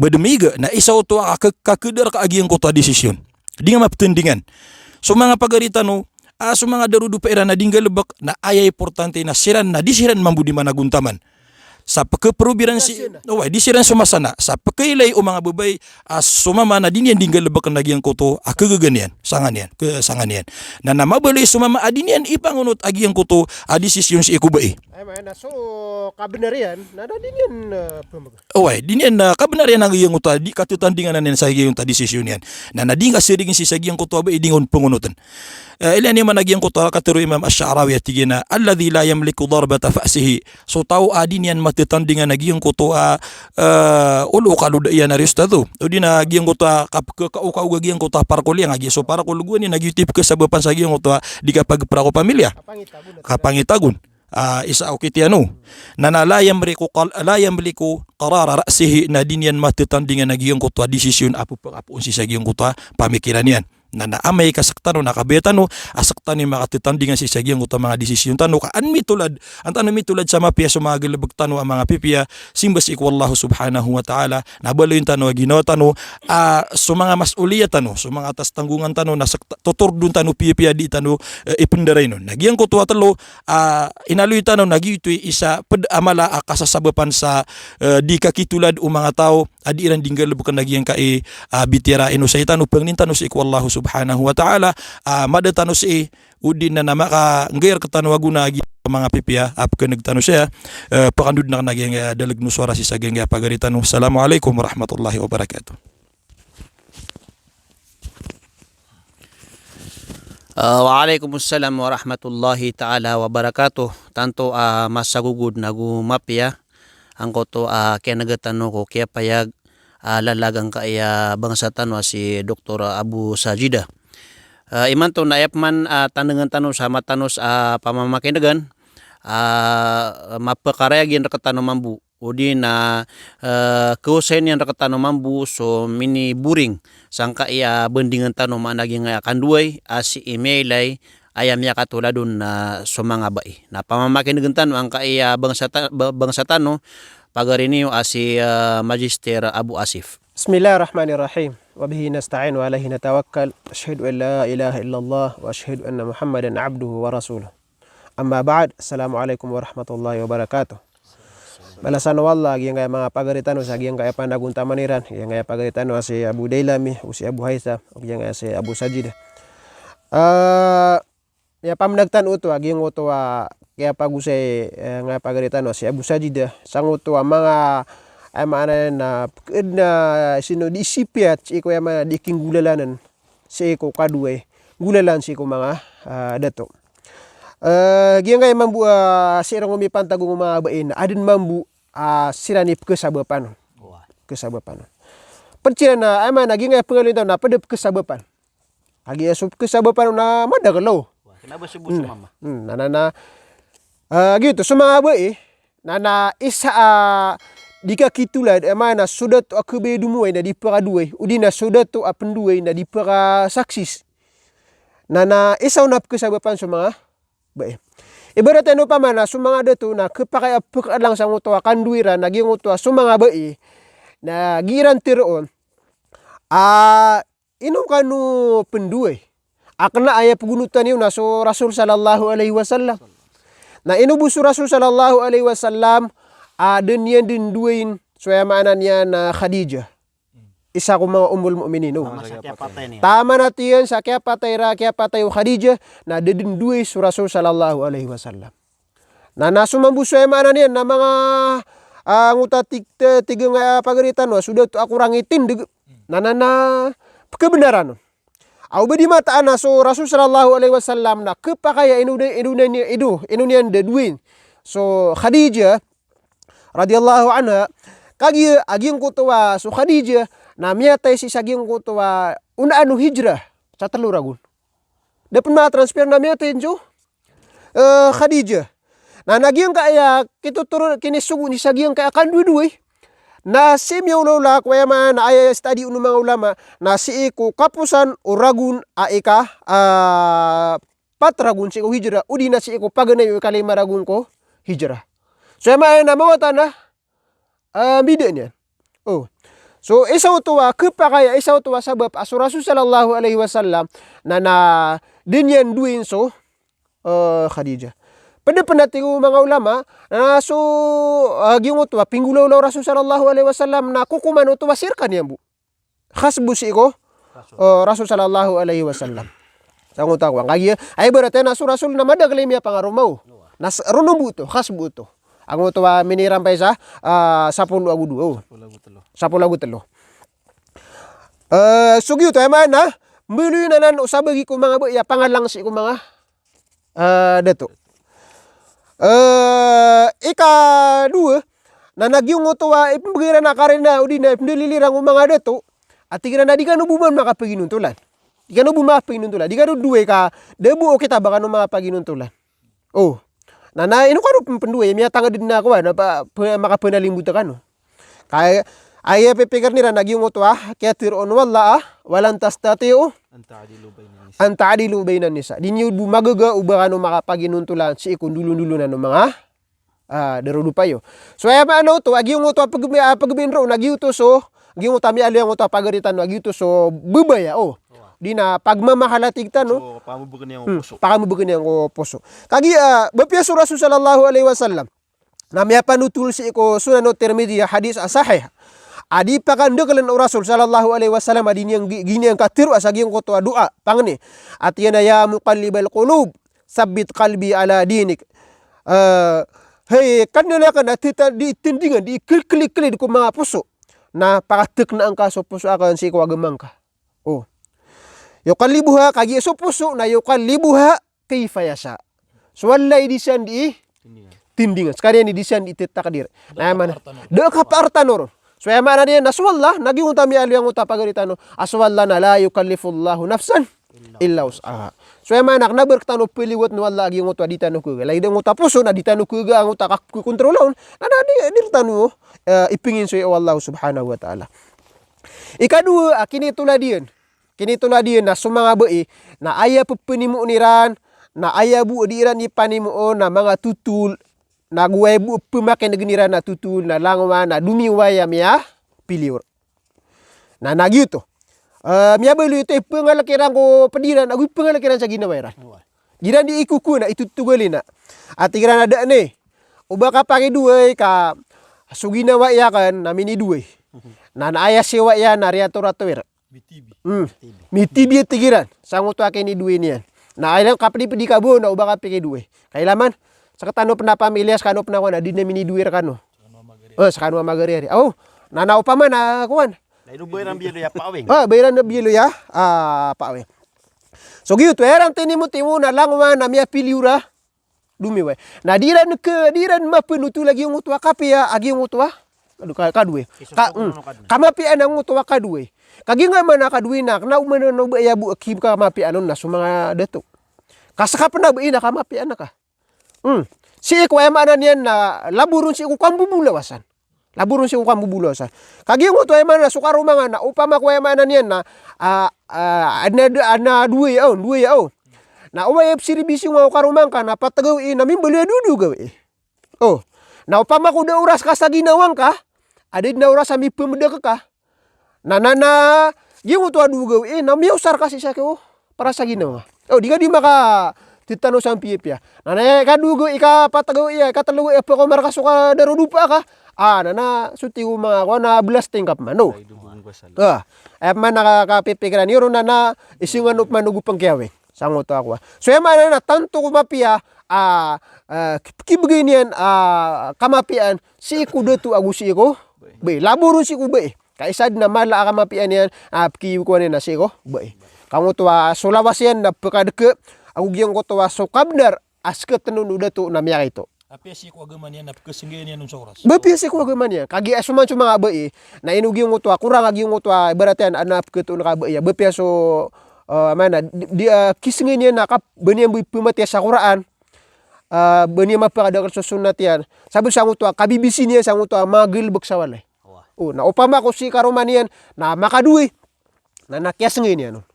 bad miga. Na isa oto a kak-, kakdar ka a giyangkoto a desisyon. Di nga maptindingan. So manga pagari tano, ah, so manga darodopa iran na di nggalbk, na aya importante na siran na di siran mambo di managontaman. Sa pkhaproob iran sii, oway, di siran somasana. Sa pkhailay o manga babay a so mama na di niyan di nggalbkn a giyangkoto a khagaga niyan, sanga niyan, kh-, sanga niyan. Na, na mabaloy so mama a di niyan ipangonot a giyangkoto a desisyon sii ko bai. Ay, maana so kabnar iyan, na, na di niyan, eh, pmg- Oway, di niyan, eh, kabnar iyan a giyangkoto a di kathatandingan iyan sa giyangkoto a desisyon iyan. Na, na di nga sirign sii sa giyangkoto a bai, di nga on pangonotn. Eh, ilaya niyo man a giyangkoto a katharo o Imam Ash-Sha'rawi a tig iyan a, "Alladhi la yamliku darbata fa'sihi." So taw a di niyan mathatandingan a giyangkoto a, eh, olo o kaloda iyan a ri ustadh. Odi na giyangkoto a kap-, ka-, kaokaoga giyangkoto a parkol iyan, a giya so parkol gowani na giyoto i pkhasabapan sa giyangkoto a di kapagpra ko pamilya. Kapangitagon. Kapangitagon. Ah, isa o kitiyan o. Na, na la yamliku qal-, la yamliku qarara ra'sihi, na di niyan mathatandingan a giyangkoto a desisyon a pphakapoon sii sa giyangkoto a pamikiran iyan. Na, na amay ka sktano na kabaya tano a sktano i makathatandingan sii sa giyangkoto a manga desisyon tano ka an mitolad, an tano mitolad sa mapiya so manga galbk tano a manga pipiya, simba sii ko Allah subhanahu wa ta'ala, na baloyn tano a ginawa tano, ah, so manga mas'uliya tano, so manga atas tanggongan tano, na skt-, totordon tano piyapiya di tano, eh, ipndarainon. Na giyangkoto a tlo, ah, inaloy tano na giyoto i isa pd a mala a kasasabapan sa, eh, di kakitolad o manga taw a di iran di nggalbkn a giyangkai a bitiyara a inosay tano, pangnin tano sii ko Allah subhanahu wa ta'ala, ah, mada tano sii, odi na na makanggay rktano a gona a giya manga pipiya a pkhan'g tano saya, eh, pakandodn akn a giyangkaya dalg o sowara sii sa giyangkaya pagari tano. Assalamu alaikum warahmatullahi wabarakatuh. Ah, wa alaikum assalam warahmatullahi ta'ala wabarakatuh. Tanto a masagogod nago mapiya angkoto a kiyan'ga tano ko kiyapayag a lalag angkaya bangsa tano a si Doktor Abu Sajida. Ah, imanto na aya pman a tandngan tano sa matanos a pamamakin'gan, ah, mapakarayag iyan rktano mambo. Odi na, eh, khaosayn iyan rktano mambo so miniboring sangkai a bandingan tano, maana giyangkaya kandoay a sii miyailay aya miyakatolad on na so manga bai. Na pamamakin'gn tano angkaya bangsa ta-, ba-, bangsa tano, pagari niyo a si, eh, Magister Abu Asif. Bismillahirrahmanirrahim. Wa bihi nasta'in wa alaihi natawakkal. Ashhadu an la ilaha illallah wa ashhadu anna Muhammadan abduhu wa rasuluh. Amma ba'd, assalamu alaikum warahmatullahi wabarakatuh. Balasan o Allah giyangkaya manga pagari tano sa giyangkaya panagontaman iran, giyangkaya pagari tano a si Abu Dailami, o si Abu Haitham, o giyangkaya si Abu Sajida. Ah, miyapamnag tano oto a giyangkoto a kiyapagosay, eh, ngkaya pagari tano a si Abu Sajida, sangkoto a manga, aya maana niyan na, pkhaadn a sino di isipiyat sii ko aya maana di kinggolalanan sii ko kadoay, golalan sii ko manga, ah, dato. Eh, giyangkai mambo, ah, sii ron mipantag o manga bai na adn mambo, ah, siran i pkhasabapan on. Wah. Pkhasabapan on. Pd siran na, aya maana giyangkai pngaloyn tano na pd a pkhasabapan. Kagiya so pkhasabapan on na madakl o. Wah, kna ba so bo so mama. Hmm, na, na, na. Ah, giyoto, so manga bai, Na, na isa a di kakitolad, aya maana so dato a khabaya domoay na di pakadoay, odi na so dato a pndoay na di pakasaksis. Na, na isa on a pkhasabapan so manga bai. Ibarat iyan opama na so manga dato na khapakay a pkhaadlang sangkoto a kandoay iran, na giyangkoto a so manga bai na giya iran tharoon a ino kano pndoay? A kna a aya pgonotan iyo na so Rasul sallallahu alaihi wasallam. Na ino bo so Rasul sallallahu alaihi wasallam a da niyan dn doayn so aya maana niyan na Khadijah. Isa ko manga Ummul Mu'minin, o. Taman sa kiyapatay niyan. Taman a tiyan sa kiyapatay ra, kiyapatay o Khadijah, na da dn doay so Rasul sallallahu alaihi wasallam. Na, na so mambo so aya maana niyan na manga, ah, anggota tig-, ti-, tig angkaya pagari tano a so dato a korang i tindg. Na, na, na pkhabnar anan. Aw ba di mataan a so Rasul sallallahu alaihi wasallam na khapakay a ino da, ino niyan, ino, ino niyan da doayn so Khadijah radhiyallahu anha. Kagiya a giyangkoto a so Khadijah na miyatay sii sa giyangkoto a onaan o hijrah sa telo ragon. Da pen makatransfer na miyatay so, eh, Khadijah. Na, na giyangkaya kitotoron, kinisogo sii sa giyangkaya kandowadowa, na sii miyaolaola ko, aya maana na aya study o manga ulama, na sii ko kaposan o ragon a ika, ah, pat ragon sii ko hijrah, odi na sii ko paganay o ikalima ragon ko hijrah. So aya maana na mawatan a, ah, mbida niyan. Oh. So isa oto a kepakay a, isa oto a sabap a so Rasul sallallahu alaihi wasallam na, na di niyan dowain so, eh, Khadijah. Ped pen a tig o manga ulama na so, ah, giyangkoto a pinggolaola o Rasul sallallahu alaihi wasallam na kokoman oto a sii rekaniyan bo. Khas bo sii ko, eh, Rasul sallallahu alaihi wasallam. Sa ngoto a kowan. Kagiya, aya ibarat iyan na so Rasul na madakel i miyapangaroma o. Na s-, rono bo oto, khas bo oto. Angoto a minirampay sa, ah, sapolo ago dowa. Oh. Sapolo ago telo. Sapolo ago telo. Eh, so giyoto, aya maana, mbaloy anan o sabagi ko manga bai a pangalang sii ko manga, eh, dato. Eh, ikadowa, na, na giyangkoto a ipembegay iran a karina, odi na ipendalil iran ko manga dato, a tig iran a di kano bo man makapaginontolan. Di kano bo makapaginontolan. Di kano dowa i ka, da bo o kitab a kano makapaginontolan. Oh. Na, na ino kano pen-, pendowa, miyatanged den a kowan, na pa, pe-, makapenalimbot kano. Ka, aya pipikir iran na giyangkoto a kiyatero on o Allah a, "Walan tastati'u an ta'dilu bainan nisa." An ta'dilu bainan nisa. Di niyo bo magaga o ba kano makapaginontolan sii ko ndolondolon o manga, ah, darodopa iyo. So aya maana oto a giyangkoto a pegem-, ah, pegemin roo na giyoto so, giyangkoto a miyaaloy angkoto a pagari tano a giyoto so bebaya, oh. Di na pagmamahal a tig tano. So, pakamebeken iyan ko poso. Pakamebeken iyan ko poso. Kagiya, ah, ba piya so Rasul sallallahu alaihi wasallam na miyapanotol sii ko Sunan Tirmidhi a hadis a sahih. A di pakandekelen o Rasul sallallahu alaihi wasallam a di niyan gi-, gi niyan katero a sa giyangkoto a doa, pangni. A tig iyan a, "Ya muqallibal qulub, thabbit qalbi ala dinik." Eh, hay, kanila ka na tita-, di tindingan, di kel-, kel-, kelid ko manga poso. Na pakatekna angka so poso aken sii ko agama ngka. Oh. Yuqallibuha, kagiya so poso, na yuqallibuha kaifa yasha. So Allah i di san di tindingan. Sekaniyan i di san di tetakdir. Na aya maana, da kapaartano ron. So aya maana niyan na so Allah, na giyangkoto a miyaaloy angkoto a pagari tano a so Allah na la yukallifullahu nafsan illa wus'aha. So aya maana, kena ba rektano peliwat o Allah a giyangkoto a di tano kega. Lagid angkoto a poso na di tano kega angkoto a kakokontrol on. Na, na di, di rektano, eh, ipengin so iya o Allah subhanahu wa ta'ala. Ikadowa a kinitolad iyan. Kinitolad iyan na so manga bai na aya pepenimoon iran, na aya bo a di iran ipanimoon na manga totol, na go aya bo a pemakinegen iran na totol, na langowan na domiwaya miyapiliyor. Na, na giyoto. Eh, miyabaloy oto, ipengalek iran ko ped iran, ago ipengalek iran sa ginawa iran. Di iran di ikokowa na itotogal iyan. A tig iran a da ne, o ba ka pakidowa i ka so ginawa i aken na minidowa i. Na, na aya siyowa iyan na riyato-rato iran. Hmm. Mitibi a tig iran. Sangkoto a kinidowa niyan. Na aya kapedipedi ka bo na o ba ka pakidowa i. Kailaman, sekatano pen a pamilya, sekano pen a kowan a di na minidowa i rekano. Eh, sekano a magari-ari. Aw, na, na opama na kowan. Na ino ba iran biyaloy a pawing? Ah, ba iran biyaloy a, ah, pawing. So giyoto, aya iran tinimotimo na langowan na miyapiliyor a domiwaya. Na di iran ke, di iran mapenotol a giyangkoto a kapiya a giyangkoto a kado-, ka-, kadowa i. Ka, hmm. Kamapiyaan angkoto a kadowa i. Kagiya nga mana kadowa i na, kena o mana o ba aya bo a ki-, kamapiyaan on na so manga dato. Ka seka pen a bai na kamapiyaan ka. Hmm. Sii ko aya maana niyan na laboron sii ko kambobolawasan. Laboron sii ko kambobolawasan. Kagiya angkoto aya maana so karoma nga na opama ko aya maana niyan na, ah, ah, adn a, adn a dowa i, aw, dowa i, aw. Na o aya pesirbisi nga o karoma ngka na pat gawii na mimbaloy a dowa, dowa gawii. Oh. Na opama ko da oras ka sa ginawa ngka, adn a oras a mipemedek ka. Na, na, na, giyangkoto a dowa gawii na miyaosar ka sii sa ko para sa ginawa nga. Oh, di ka di maka titano sa piyapiya. Na, na, ikadowa gawii, ikapat gawii, ikatelo gawii, a pekomar ka so kadarodopa ka. Ah, na, na, so tig o manga kowan na belasting ka pman, oh. Ah, aya pman a ka, kapipikiran iyo ron na, na, isingan o pman o go pengkiyawing. Sangkoto a kowan. So aya maana na tanto ko mapiya, ah, ah, ki-, kibegay niyan, ah, kamapiyaan, sii ko dato ago sii ko bai. Laboron sii ko bai. Ka isa dn a mala a kamapiyaan iyan, ah, pekikowan iyan na sii ko bai. Ka angkoto a so lawas iyan na pekadeke, ago giyangkoto a so kabnar a sekateno o dato na miyakaito. Apiya sii ko agama niyan na pekesenggayan iyan on sa oras. Ba piya sii ko agama niyan. Kagiya so man so manga bai, na ino giyangkoto a korang a giyangkoto a ibarat iyan a na peketoon ka bai a. Ba piya so, eh, mana, di, di, eh, kisenggayan iyan na kap-, ba niyan bo ipematiya sa Qur'an. Eh, ba niyan mapakadakel so sunnat iyan. Sabap sangkoto a kabibisi niyan sangkoto a manga galebek sa walay. Wah. O, na opama ko sii karoma niyan, na makadowa. Na, na kiyasenggayan iyan on.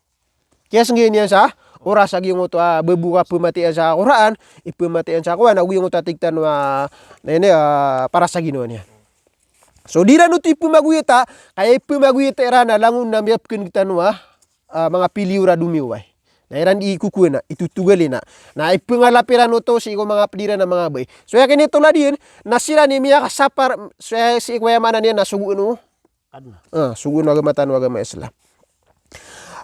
Kiyasenggayan iyan sa oras a giyangkoto a babo ka pematiya sa Qur'an, ipematiya sa Qur'an, ago giyangkoto a tig tano a, na ini, ah, para sa ginawa niyan. So, di iran oto ipemagoyata, ka aya ipemagoyata iran na langon na miyapeken tano a, ah, manga piliyo ra domiyowa. Na iran di ikokowa na, itotogali na. Na ipengalap iran oto sii ko manga ped iran a manga bai. So, aya kinitolad iyan, na siran i miyakasapar, so, aya sii ko aya maana niyan na sogoan o Kadna. Ah, sogoan o agama tano a agama Islam.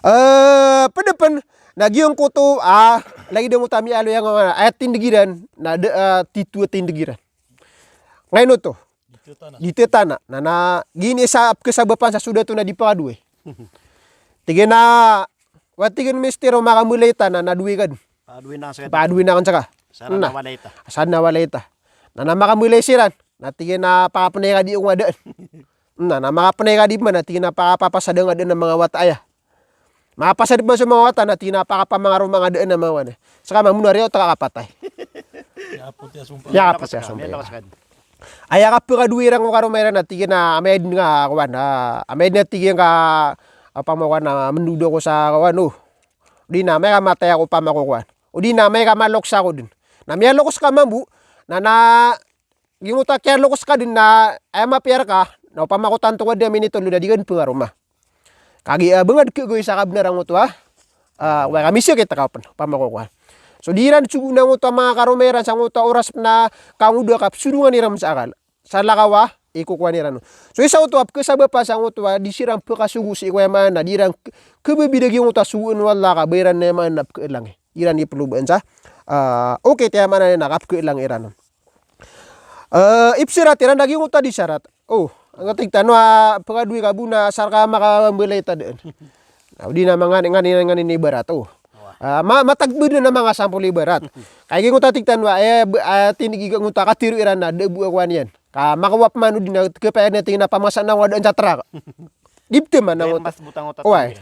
Eh, ped pen, na giyangkoto, ah, lagid angkoto a miyaaloy angka, aya tindeg iran, na da, ah, tito a tindeg iran. Ngayon oto. Di tetana. Di tetana. Na, na, gini sa, kesabapan sa so dato na di pakadowa. Tig iyan a, wa tig iyan mister o makamelay ta na, na dowa ka den. Pakadowa na aken seka. Pakadowa na aken seka. Asar na walay ta. Asar na walay ta. Na, na makamelay siran. Na tig iyan a pakapenay ka di o nga daan. Na, na makapenay ka di man, na tig iyan a pakapapasad nga daan a manga wata aya. Makapasad man so manga wata, na tig iyan a pakapamangaroma nga daan a manga wana. Seka mambo na riya o ta ka kapatay. Miyakapoti a sompa. Miyakapoti a sompa. Aya kapekadowa iran ko karoma iran na tig iyan a amay den nga kowan, ah, amay den a tig iyan ka, ah, pamakowan a mendodo ko sa kowan, o. O di na amay ka matay ako pamako kowan. O di na amay ka malokes ako den. Na miyalokes ka mambo, na, na giyangkoto a kiyalokes ka den na aya mapiya reka, na opama ko tanto ka di a minitol na di ka den pengaroma. Kagiya, ah, ba nga de kegawii sa kabenar angkoto a, ah, wa ka misakit ka pen, opama ko kowan. So di iran sogoan angkoto a manga karoma iran sangkoto a oras pen a kangoda ka pesorongan iran sa akal. Salakaw a ikokowan iran on. So isa oto a pekesabapan sangkoto a di siran pekasogo sii ko aya maana, di iran ke-, kebebida giyangkoto a sogoan o Allah ka ba iran aya maana pekeelangi. Iran di pelobaan sa, ah, okit aya maana niyan na kapekeelang iran on. Eh, ipsirat iran a giyangkoto a di sarat. O, angka tig tano a pekadowa ka bo na asar ka makambalay ta daan. Na, o di na manga ngani, ngani, ngani ibarat, o. Ah, ma-, matag bo den a manga sampol ibarat. Ka giyangkoto a tig tano a, eh, be-, ah, tindeg i giyangkoto a katero iran na da bo a kowan iyan. Ka makawap man o di na kepaya na tig iyan a pamasa na nga daan sa trak. Di bete man a ngkoto. Oway.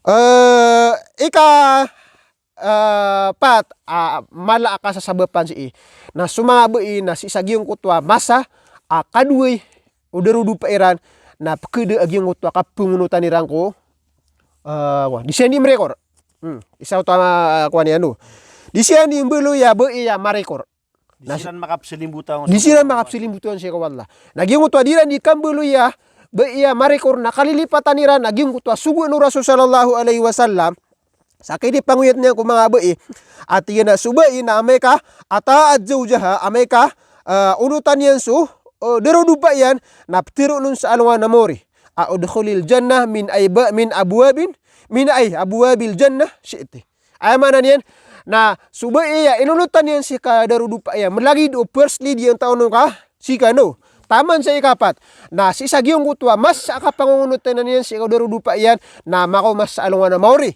Eh, ika, eh, pat, ah, mala a kasasabapan sii. Na so manga bai na sii sa giyangkoto a masa a kadowa i o darodopa iran na pekeda a giyangkoto a kapengonotan iran ko, eh, kowan. Di siran di merekor. Hmm, isa oto a, ah, kowan iyan o. Di siran di mbaloy a bai a marekor. Di siran makapselimbotan sii ko Allah. Na giyangkoto a di iran di kambaloy a bai a marekor na kalilipatan iran na giyangkoto a sogoan o Rasul sallallahu alaihi wasallam. Sa kinipangoyat niyan ko manga bai. A tig iyan a so bai na amay ka ata'at zawjaha, amay ka, eh, onotan iyan so, eh, darodopa iyan, na peteroon on sa alongan a maori. A udkhulil jannah min ay ba-, min abwabin, min ay abwabil jannah syi'ti. Aya maana niyan, na so bai a inonotan iyan sii ka darodopa iyan, malagid o first lady a taw on ka sii kano. Taman sa ikapat. Na sii sa giyangkoto a masa a kapangongonotan iyan sii ka darodopa iyan, na makaoma sa alongan a maori.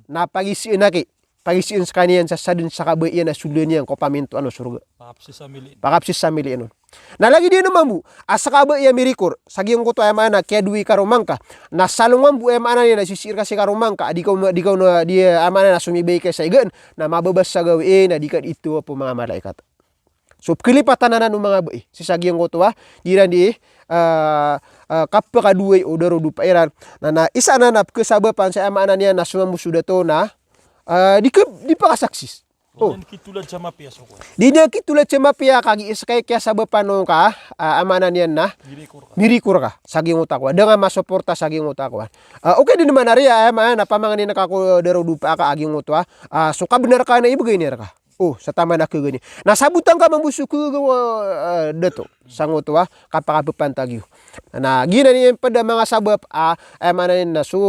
Na pagisii na ki, pagisii sekaniyan sa saden sa kabai iyan a solen iyan ko pamintoan o sorga. Pakapsisamili. Pakapsisamili iyan on. Na lagid iyan mambo a seka bai a mirikor, sa giyangkoto aya maana kiyadowi ka romangka. Na salongan bo aya maana niyan na sisii reka sii ka romangka, a di ka, di ka, di aya maana na somibai ka sa igaan, na mababas sa gawii, na di ka di ito po manga malaikat. So, pekelipatan anan o manga bai. Sii sa giyangkoto a, di iran di, eh, eh, kapekadowai o darodopa iran. Na, na, isa anan a pekesabapan sa aya maana niyan na somambo so dato na, eh, di ke, di pakasaksis. O. Di niyan kitolad sa mapiya so kowan. Di niyan kitolad sa mapiya kagiya sekay kiyasabapan on ka, ah, aya maana niyan na mirikor ka. Mirikor ka sa giyangkoto a kowan. Da nga masoporta sa giyangkoto a kowan. Ah, okay den man a riya, aya maana na pamangnin ka ko darodopa ka a giyangkoto a, ah, so kabenar ka na ibegay niyan reka. O, sa taman a kegani. Na sabotan ka mambo so kegawa, ah, dato. Sangkoto a kapakapepantag iyo. Na giyanan i ped a manga sabap a, aya maana niyan na so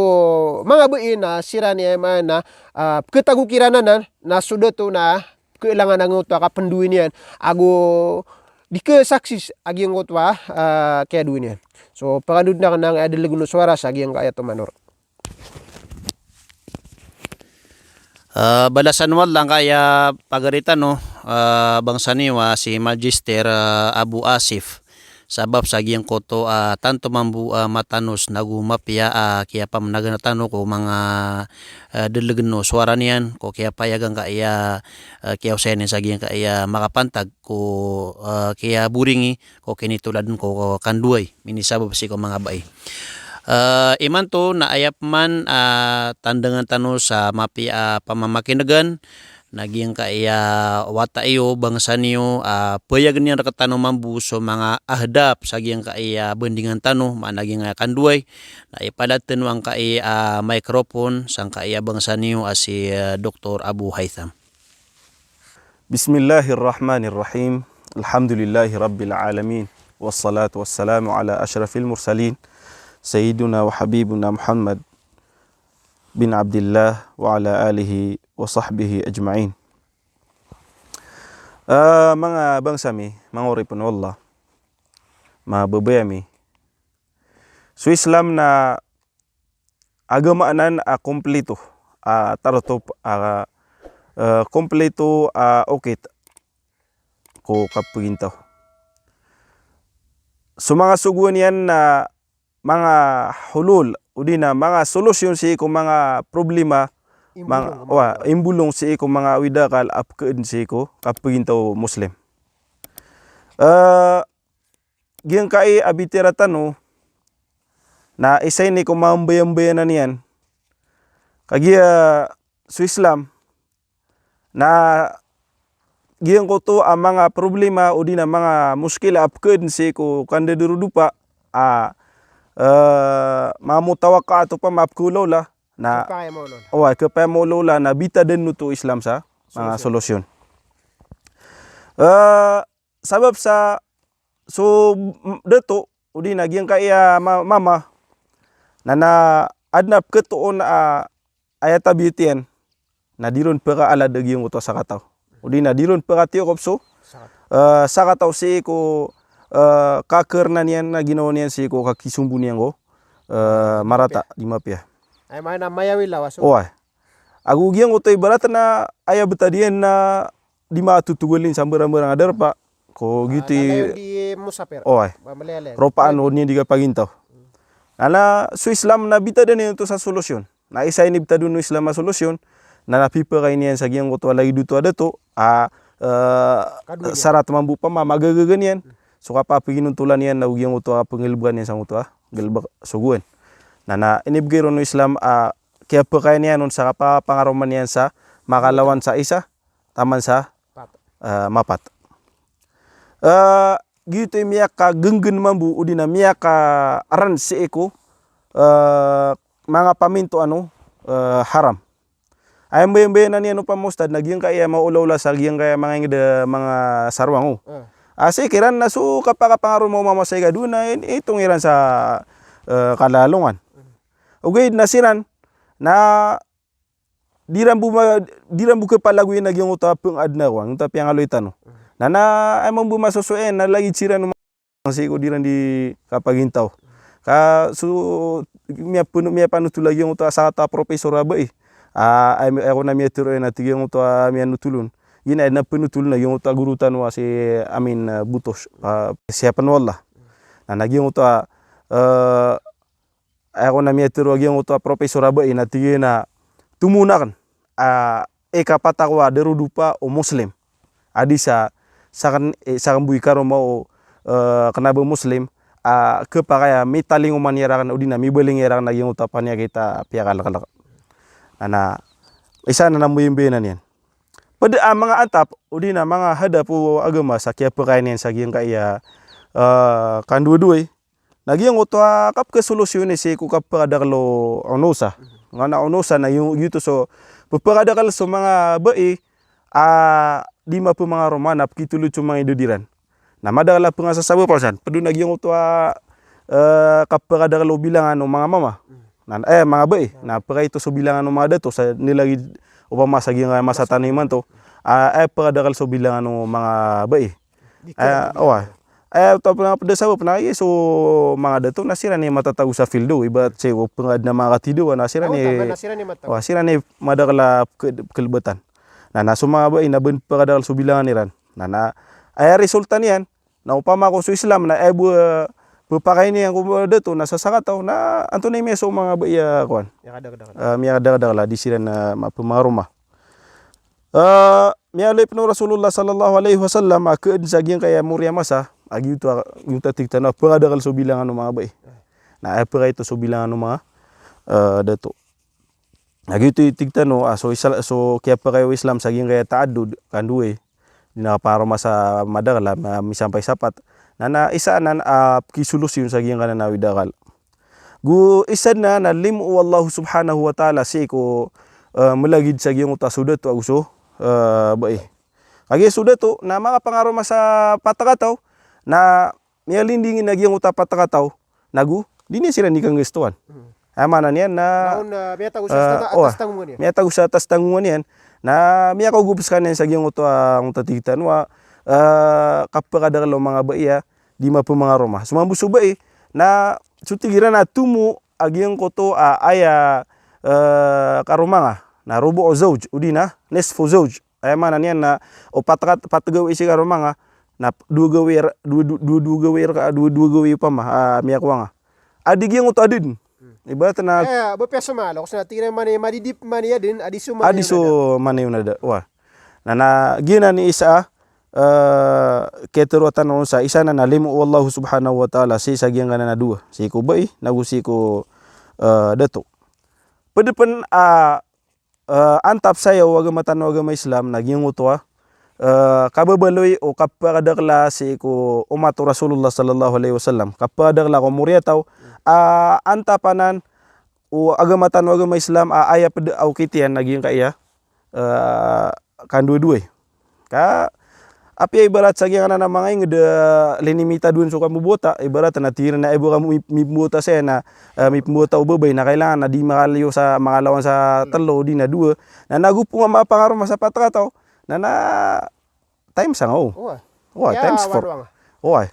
manga bai na siran i aya maana, ah, peketagok iran anan, na so dato na kelangan angkoto a kapendowai niyan ago di kesaksis a giyangkoto a, ah, kiyadowi niyan. So, pekandod na kenang a delegen o sowara sa giyangkaya tomanor. Ah, balasan o Allah angkaya pagari tano, ah, bangsa niyo a si Magister, ah, Abu Asif. Sabap sa giyangkoto a tanto mambo a matanos nago mapiya a kiyapamanagan tano ko manga, ah, delegen o sowara niyan, ko kiyapayag angkaya, ah, kiyaosay niyan sa giyangkaya makapantag ko, ah, kiyaboringi ko kinitoladan ko, ko kandoay, minisabap sii ko manga bai. Ah, imanto na aya pman, ah, tandangan tano sa mapiya a pamamakinegan, na giyangkaya wata iyo, bangsa niyo, ah, payagen iyan rektano mambo so manga ahdap sa giyangkaya bandingan tano, maana giyangkaya kandoay, na ipalatn o angkaya, ah, microphone sangkaya bangsa niyo a si, ah, Doktor Abu Haytham. Bismillahirrahmanirrahim. Alhamdulillahi rabbil alamin. Wassalatu wassalamu ala ashrafil mursalin, sayyidina wa habibina Muhammad bin Abdillah wa ala alihi wa sahbihi ajma'in. Ah, manga bangsa mi, manga oripn o Allah, manga babay ami. So Islam na agama anan a komplito, a tarotop, a, eh, komplito, a okit ko kapagintaw. So manga sogoan iyan na manga hulul, odi na manga solusyon sii ko manga problema, manga, wa, imbolong sii ko manga awid a akal a pkhaadn sii ko kapagintaw o Muslim. Eh, giyangkai a bitiyara tano na isa ini ko mambayambayanan iyan. Kagiya so Islam na giyangkoto a manga problema odi na manga muskila a pkhaadn sii ko kandarodopa a, eh, manga mutawaqa'at opama a pkhaolaola na, khapakay a maolaola. Oway, khapakay a maolaola na bitadan oto o Islam sa manga solusyon. Eh, sabap sa so, mm, dato, odi na giyangkaya ma-, mama, na, na adn a pkhatoon a aya tabiat iyan, na di ron pkaalad a giyangkoto a sakataw. Odi na di ron pkatiyokop so, eh, sakataw sii ko, eh, kakarna niyan na ginawa niyan sii ko kakisombo niyan ko, eh, marata, di mapiya. Ay, maana mayawilaw a so. Oway. Ago giyangkoto ibarat na aya btad iyan na di matotogalin sa mbarambarang a darpa. Ko giyoto i, oway. Ropaan o niyan di kapagintaw. Na, na so Islam na bitadan iyan oto sa solusyon. Na isa ini bitadan o Islam a solusyon, na na pipakay niyan sa giyangkoto a lagid oto a dato a, eh, sarat mambo opama a magagaga niyan so kapapaginontolan iyan na giyangkoto a pnggalbkan iyan sangkoto a galbk a sogoan. Na, na inibgay ron o Islam a kiyapakay niyan on sa kapapangaroman iyan sa makalawan sa isa taman sa, eh, mapat. Eh, giyoto i miyakagngngn mambo odi na miyakaran sii ko, eh, manga pamintoan o, eh, haram. Aya mbayambayanan iyan opama, Ustad, na giyangkaya maolaola sa giyangkaya manga ingd a manga sarwang o. Eh. A sii kiran na so kapakapangaroma o mama sa ikadowa na in-, itong iran sa, eh, kalalongan. Ogaid na siran na di ran bo ma-, di ran bo khapalagoyan a giyangkoto a pngadn a kowan, giyangkoto a piyangaloy tano. Na, na aya mambo masosowa iyan na lagid siran o sii ko di ran di kapagintaw. Ka so miyapno-, miyapanotol a giyangkoto a sakataw a professor a bai. A, aya, aya ko na miyatharo iyan a tig iyan oto a miyanotol on. Giya na aya na panotol on na giyangkoto a goro tano a si Amin, eh, Butos. A, siyapan o Allah. Na, na giyangkoto a, eh, aya ko na miyatharo a giyangkoto a professor a bai na tig iyan a tomo on akn a ikapat ako a darodopa o Muslim a di sa, sakn, eh, sakn bo i karoma o, eh, kna ba Muslim a khapakay a mitalingoma niyan rakn odi na mibaling iyan rakn a giyangkoto a paniyakit a piyakalklk. Na, na isa na mbayambayanan iyan. Pd a manga antap odi na manga hadap o agama sa kiyapakay niyan sa giyangkaya, eh, kandowadowa i na giyangkoto a kapkhasolusyon sii ko kapphakadakl o onosa. Nga na onosa na giyo-, giyoto so pphakadakl so manga bai a di maphamangaroma na pkitolod so manga idad iran. Na madakl a pngasasabap a san. Pd on a giyangkoto a, eh, kapphakadakl o bilangan o manga mama. Na, eh, manga bai. Na pkaito so bilangan o manga dato sa nilagid opama sa giyangkaya masa tano imanto. A, eh, pphakadakl so bilangan o manga bai. Eh, oway. aya oto a pn a pd a sabap na aya so manga dato na siran i matatago sa field o, ibarat sii ko pngadn a manga katidawa na siran i, na siran i matatago, wa, siran i madakl a pk-, pklbatan. Na, na so manga bai na bn pkadakl so bilangan iran. Na, na aya resulta niyan, na opama ko so Islam na aya bo, eh, pphakainiyan ko dato na sa sakataw, na antonaa i miyasowa o manga bai a kowan, miyakadakdakl, ah, miyakadakdakl a di siran, ah, mapmangaroma. Ah, miyaaloy pn o Rasulullah sallallahu alaihi wasallam a khaadn sa giyangkaya a mori a masa a giyoto a, giyoto a tig tano a pkadakl so bilangan o manga bai. Na aya pkaito so bilangan o manga, eh, dato. Na giyoto i tig tano a so Isla-, so kiyapakay o Islam sa giyangkaya a ta'addud, kandowa i, di na kapangaroma sa madakl a ma-, misampay sa pat. Na, na isa anan a pkisolusiyon sa giyangkanan a awid a akal. Go isa dn a na limo o Allah subhanahu wa ta'ala sii ko, eh, mlagid sa giyangkoto a so dato ago so, eh, bai. Kagiya so dato na makapangaroma sa pat kataw, na miyalinding iyan a giyangkoto a pat kataw, na go di niyan siran di kanggastowan. Hmm. Aya maana niyan na, na on, ah, miyatago sa, eh, atas, oh, atas tanggongan iyan. Miyatago sa atas tanggongan iyan. Na miyakaogop skaniyan sa giyangkoto a, angkoto a tig tano a, eh, kapakadakl o manga bai a di mapmangaroma. So mambo so bai na so tig iran a tomo a giyangkoto a aya, eh, karoma nga na rubu' zawj, odi na nisfu zawj. Aya maana niyan na o pat kat-, pat gawii si karoma nga, na dowa gawii, dowa, dowa, dowa gawii rka, dowa, dowa gawii opama, ah, miyakowa nga. A di giyangkoto a da dn. Hmm. Ibarat na, eh, ba piya so malo, ko sna tig iran mani, madidip mani a da dn, a di so mani, a di so mani on a da. Wa. Na, na giyanan i isa, eh, kiyatharoa tano on sa isa na na limo o Allah subhanahu wa ta'ala sii sa giyangkanan a dowa. Sii ko bai, nago sii ko, eh, dato. Pd pn a, eh, antap saya o agama tano a agama Islam na giyangkoto a, eh, kababaloy o kapakadakl a sii ko umat o Rasulullah sallallahu alaihi wasallam. Kapakadakl a ko mori a taw, a antap anan o agama tano a agama Islam a aya pd a okit iyan na giyangkaya, eh, kandowadowa i. Ka, apiya ibarat sa giyangkanan a manga ingd, eh, linimitadowan so kambobota, ibarat na tig iran a aya bo kamo mip-, mipmbota saya na, eh, mipmbota o babay na kailangan na di makalayo sa, makalawan sa, hmm, tlo, odi na dowa. Na nago pn a mapangaroma sa pat kataw, na, na times nga o. Oway. Oway, ya, times four. Walo nga. Oway.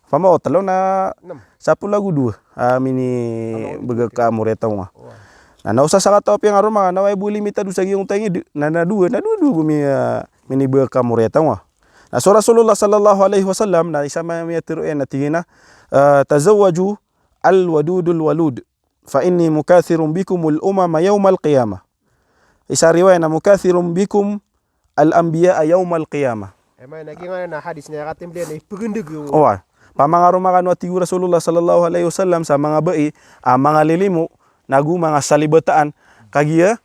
Opama o tlo na, nam, sapolo ago dowa a minibgay ka a mori a taw nga. Oway. Na, na o sa sakataw a piyangaroma nga na oway bo limitado sa giyangkoto a ingd, na, na dowa, na dowa, dowa bo mi-, ah, minibgay ka a mori a taw nga. Na so Rasulullah sallallahu alaihi wasallam na isa a miyatharo iyan na tig iyan a, ah, "Tazawwaju al-wadudul walud, fa inni mukathirun bikumul umama yawmal qiyamah." Isa a riwaya na mukathirun bikum al-anbiya'a yawmal qiyamah. Aya maana niyan na hadis na aya katimbl iyan na ipngndg o. Oway. Pamangaroma kano a tig o Rasulullah sallallahu alaihi wasallam sa manga bai a manga lilimo, nago manga salibataan, kagiya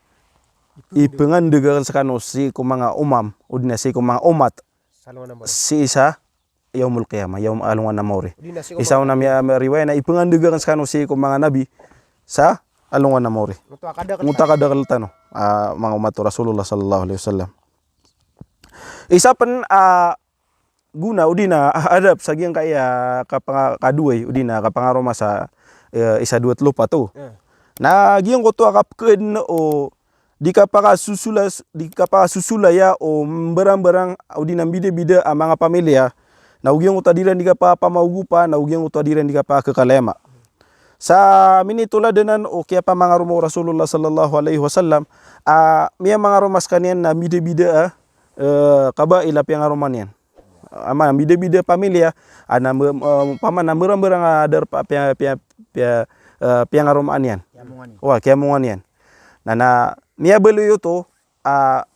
ipngndg akn skano sii ko manga umam, odi na sii ko manga umat. Sa alongan a maori. Sii sa yawmul qiyamah, yawm, alongan a maori. Isa on a miya, miya riwaya na ipngndg akn skano sii ko manga nabi sa alongan a maori. Ngoto a kadakl tano, ah, manga umat o Rasulullah sallallahu alaihi wasallam. Isa pn, ah, gona odi na adab sa giyangkaya kapanga-, kadowa i, odi na kapangaroma sa, eh, isa, dowa, tlo, pat o. Eh. Na giyangkoto a kapkhaadn o di kapakasosola, di kapakasosolaya o mbarangbarang, odi na mbidabida a manga pamilya, na o giyangkoto a di iran di kapapamaogopa, na o giyangkoto a di iran di kapakhakalema. Sa minitolad anan o kiyapamangaroma o Rasulullah sallallahu alaihi wasallam, a miyamangaroma skaniyan na mbidabida a, eh, kabail a piyangaroma niyan. Ama mbidabida pamilya, ana mb-, eh, opama na mbarangbarang a darpa piya, piya, piya, eh, piyangaromaan iyan. Kiyamongan iyan. Wa, kiyamongan iyan. Na, na miyabaloy oto, ah,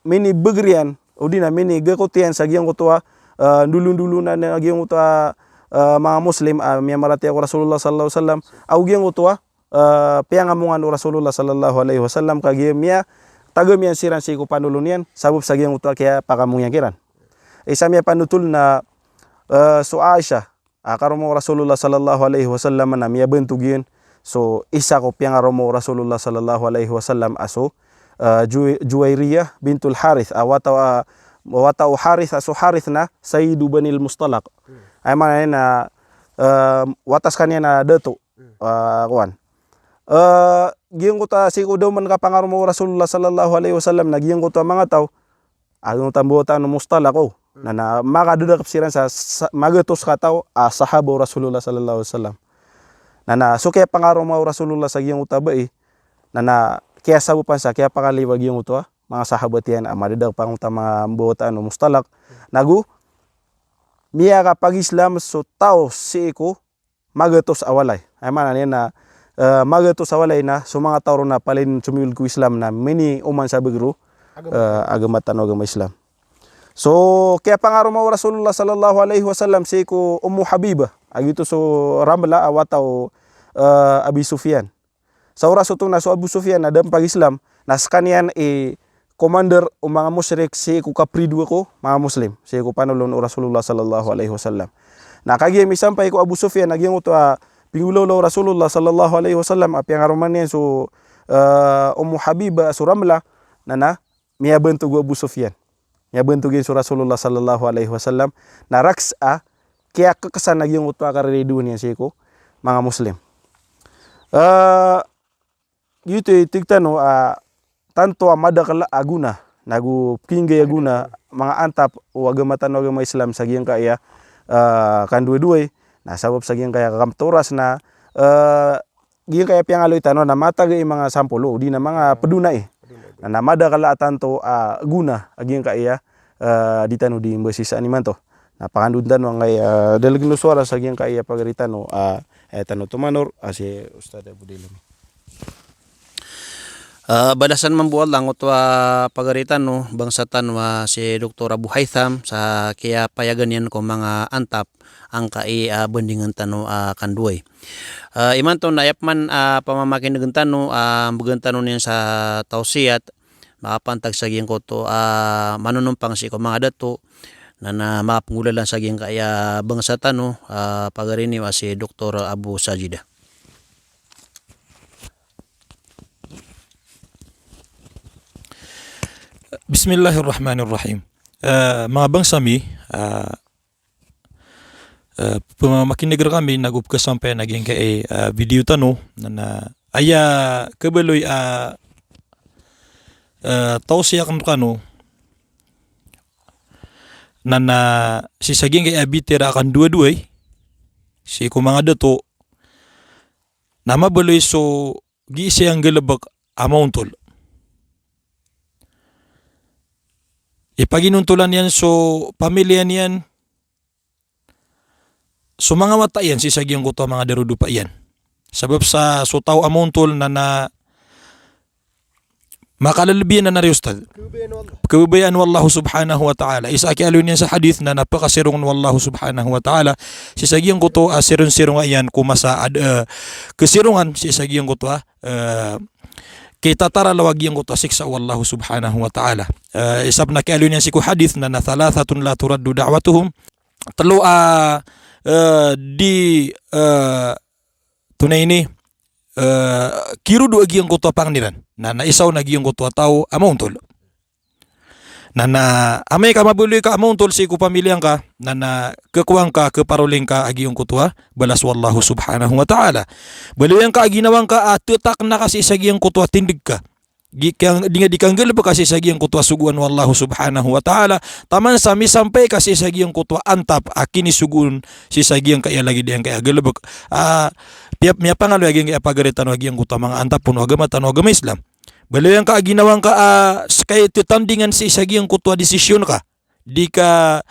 minibgr iyan, odi na minigakot iyan sa giyangkoto a, ah, ndolondolo na, na giyangkoto a, ah, manga Muslim, ah, miyamaratiyaya ko Rasulullah sallallahu alaihi wasallam, ago giyangkoto a, eh, piyangamongan o Rasulullah sallallahu alaihi wasallam, kagiya miyatagam iyan siran sii ko panolon iyan, sabap sa giyangkoto a kiyapakamongan iyan kiran. Isa a miyapanotol na, eh, so Aisha, a karoma o Rasulullah sallallahu alaihi wasallam na miyabantog iyan so isa ko piyangaroma o Rasulullah sallallahu alaihi wasallam a so, eh, Ju-, Juwairiyah bintul Harith, a wata, a wata o Harith, a so Harith na Sayyidu Banil Mustalaq. Hmm. Aya maana niyan na, eh, wata skaniyan a dato. Hmm. Ah, kowan. Eh, giyangkoto a sii ko da oman kapangaroma o Rasulullah sallallahu alaihi wasallam na giyangkoto a manga taw, a giyangkoto a mbawata o Mustalaq o. Na, na makadadakp siran sa, sa magatos ka taw a sahaba o Rasulullah sallallahu alaihi wasallam. Na, na so kiyapangaroma o Rasulullah sa giyangkoto a bai, na, na kiyasabapan sa kiyapakaliyo a giyangkoto a manga sahabat iyan a madadakp angkoto a manga mbawataan o mustalaq. Nago miyakapag-Islam so taw sii ko magatos a walay. Aya maana niyan na, eh, magatos a walay na so manga taw ron na palaya somiyold ko Islam na minioman sa bgr o, eh, agama tano a agama Islam. So kiyapangaroma o Rasulullah sallallahu alaihi wasallam sii ko Ummu Habiba, a giyoto so Ramla a wata o, eh, Abi Sufyan. Sa oras oto na so Abu Sufyan na da pag-Islam, na skaniyan i commander o manga mushrik sii ko kapridowa ko manga Muslim, sii ko panolon o Rasulullah sallallahu alaihi wasallam. Na kagiya misampay ko Abu Sufyan a giyangkoto a pinggolawla o Rasulullah sallallahu alaihi wasallam a piyangaroma niyan so, eh, Ummu Habiba, so Ramla, na, na miyabantog o Abu Sufyan. Miyabantog iyan so Rasulullah sallallahu alaihi wasallam, na rakhs a kiyakeksan a giyangkoto a kariridowan iyan sii ko manga Muslim. Eh, giyoto i tig tano a tanto a madakel a gona, nago pkinggai a gona, manga antap o agama tano a agama Islam sa giyangkaya, eh, kandowadowa i, na sabap sa giyangkaya kakamtoras na, eh, giyangkaya piyangaloy tano na mataga i manga sampolo, odi na manga pedona i. Na, na madakel a tanto a gona a giyangkaya, eh, di tano di mbasisaan imanto. Na pakandon tano angkaya, eh, dalegen o sowara sa giyangkaya pagari tano, eh, eh, tano tomanor, a si Ustadh Abu Dailami. Eh, balasan mambo o Allah angkoto a pagari tano, bangsa tano a si Doktor Abu Haytham, sa kiyapayagan iyan ko manga antap angkai a bandingan tano a kandowadowa i. Eh, imanto na aya pman a pamamakinegen tano a mbegan tano niyan sa tawsiyat, makapantag sa giyangkoto a manonompang sii ko manga dato, na, na makapnggolalan sa giyangkaya bangsa tano, a pagari niyo a si Doktor Abu Sajida. Bismillahirrahmanirrahim. Eh, manga bangsa mi, eh, eh, pemamakineg rekami nago pekasampayan a giyangkai, eh, video tano, na, na aya kebaloy a, eh, tawsiya aken rekano, na, na sii sa giyangkai a bitera a kandowadowa i, sii ko manga dato, na mabaloy so giisaya nggalebek a maontol. Ipaginontolan iyan so pamiliya niyan, so manga wata iyan sii sa giyangkoto a manga darodopa iyan. Sabap sa so taw a maontol na, na makalelebi iyan na, na ri Ustadh, kebabayaan o Allah subhanahu wa ta'ala. Isa a kiyaaloy niyan sa hadith na, na pekasirongen o Allah subhanahu wa ta'ala sii sa giyangkoto a sironsironga iyan ko masa a, eh, kesirongan sii sa giyangkoto a, eh, kitataralaw a giyangkoto a siksa o Allah subhanahu wa ta'ala. Eh, isa pn a kiyaaloy niyan sii ko hadith na, na thalathatun la turaddu da'watuhum. Telo a, eh, di, eh, tonaa ini, eh, kirodo a giyangkoto a pangni iran. Na, na isa on a giyangkoto a taw a maontol. Na, na amay ka mabaloy ka a maontol sii ko pamiliya ngka, na, na kekowaan ka, keparoli ngka a giyangkoto a balas o Allah subhanahu wa ta'ala. Baloy angka a ginawa ngka a tetakna ka sii sa giyangkoto a tindeg ka. Gi-, kiyang-, di nga, di ka nggalebek a sii sa giyangkoto a sogoan o Allah subhanahu wa ta'ala. Taman sa misampay ka sii sa giyangkoto a antap a kinisogoon sii sa giyangkaya lagid angkaya galebek. Ah, piya-, miyapangaloy a giyangkaya pagari tano a giyangkoto a manga antap o agama tano a agama Islam. Baloy angka a ginawa ngka a, ah, sekay tetandingan sii sa giyangkoto a desisyon ka. Di ka,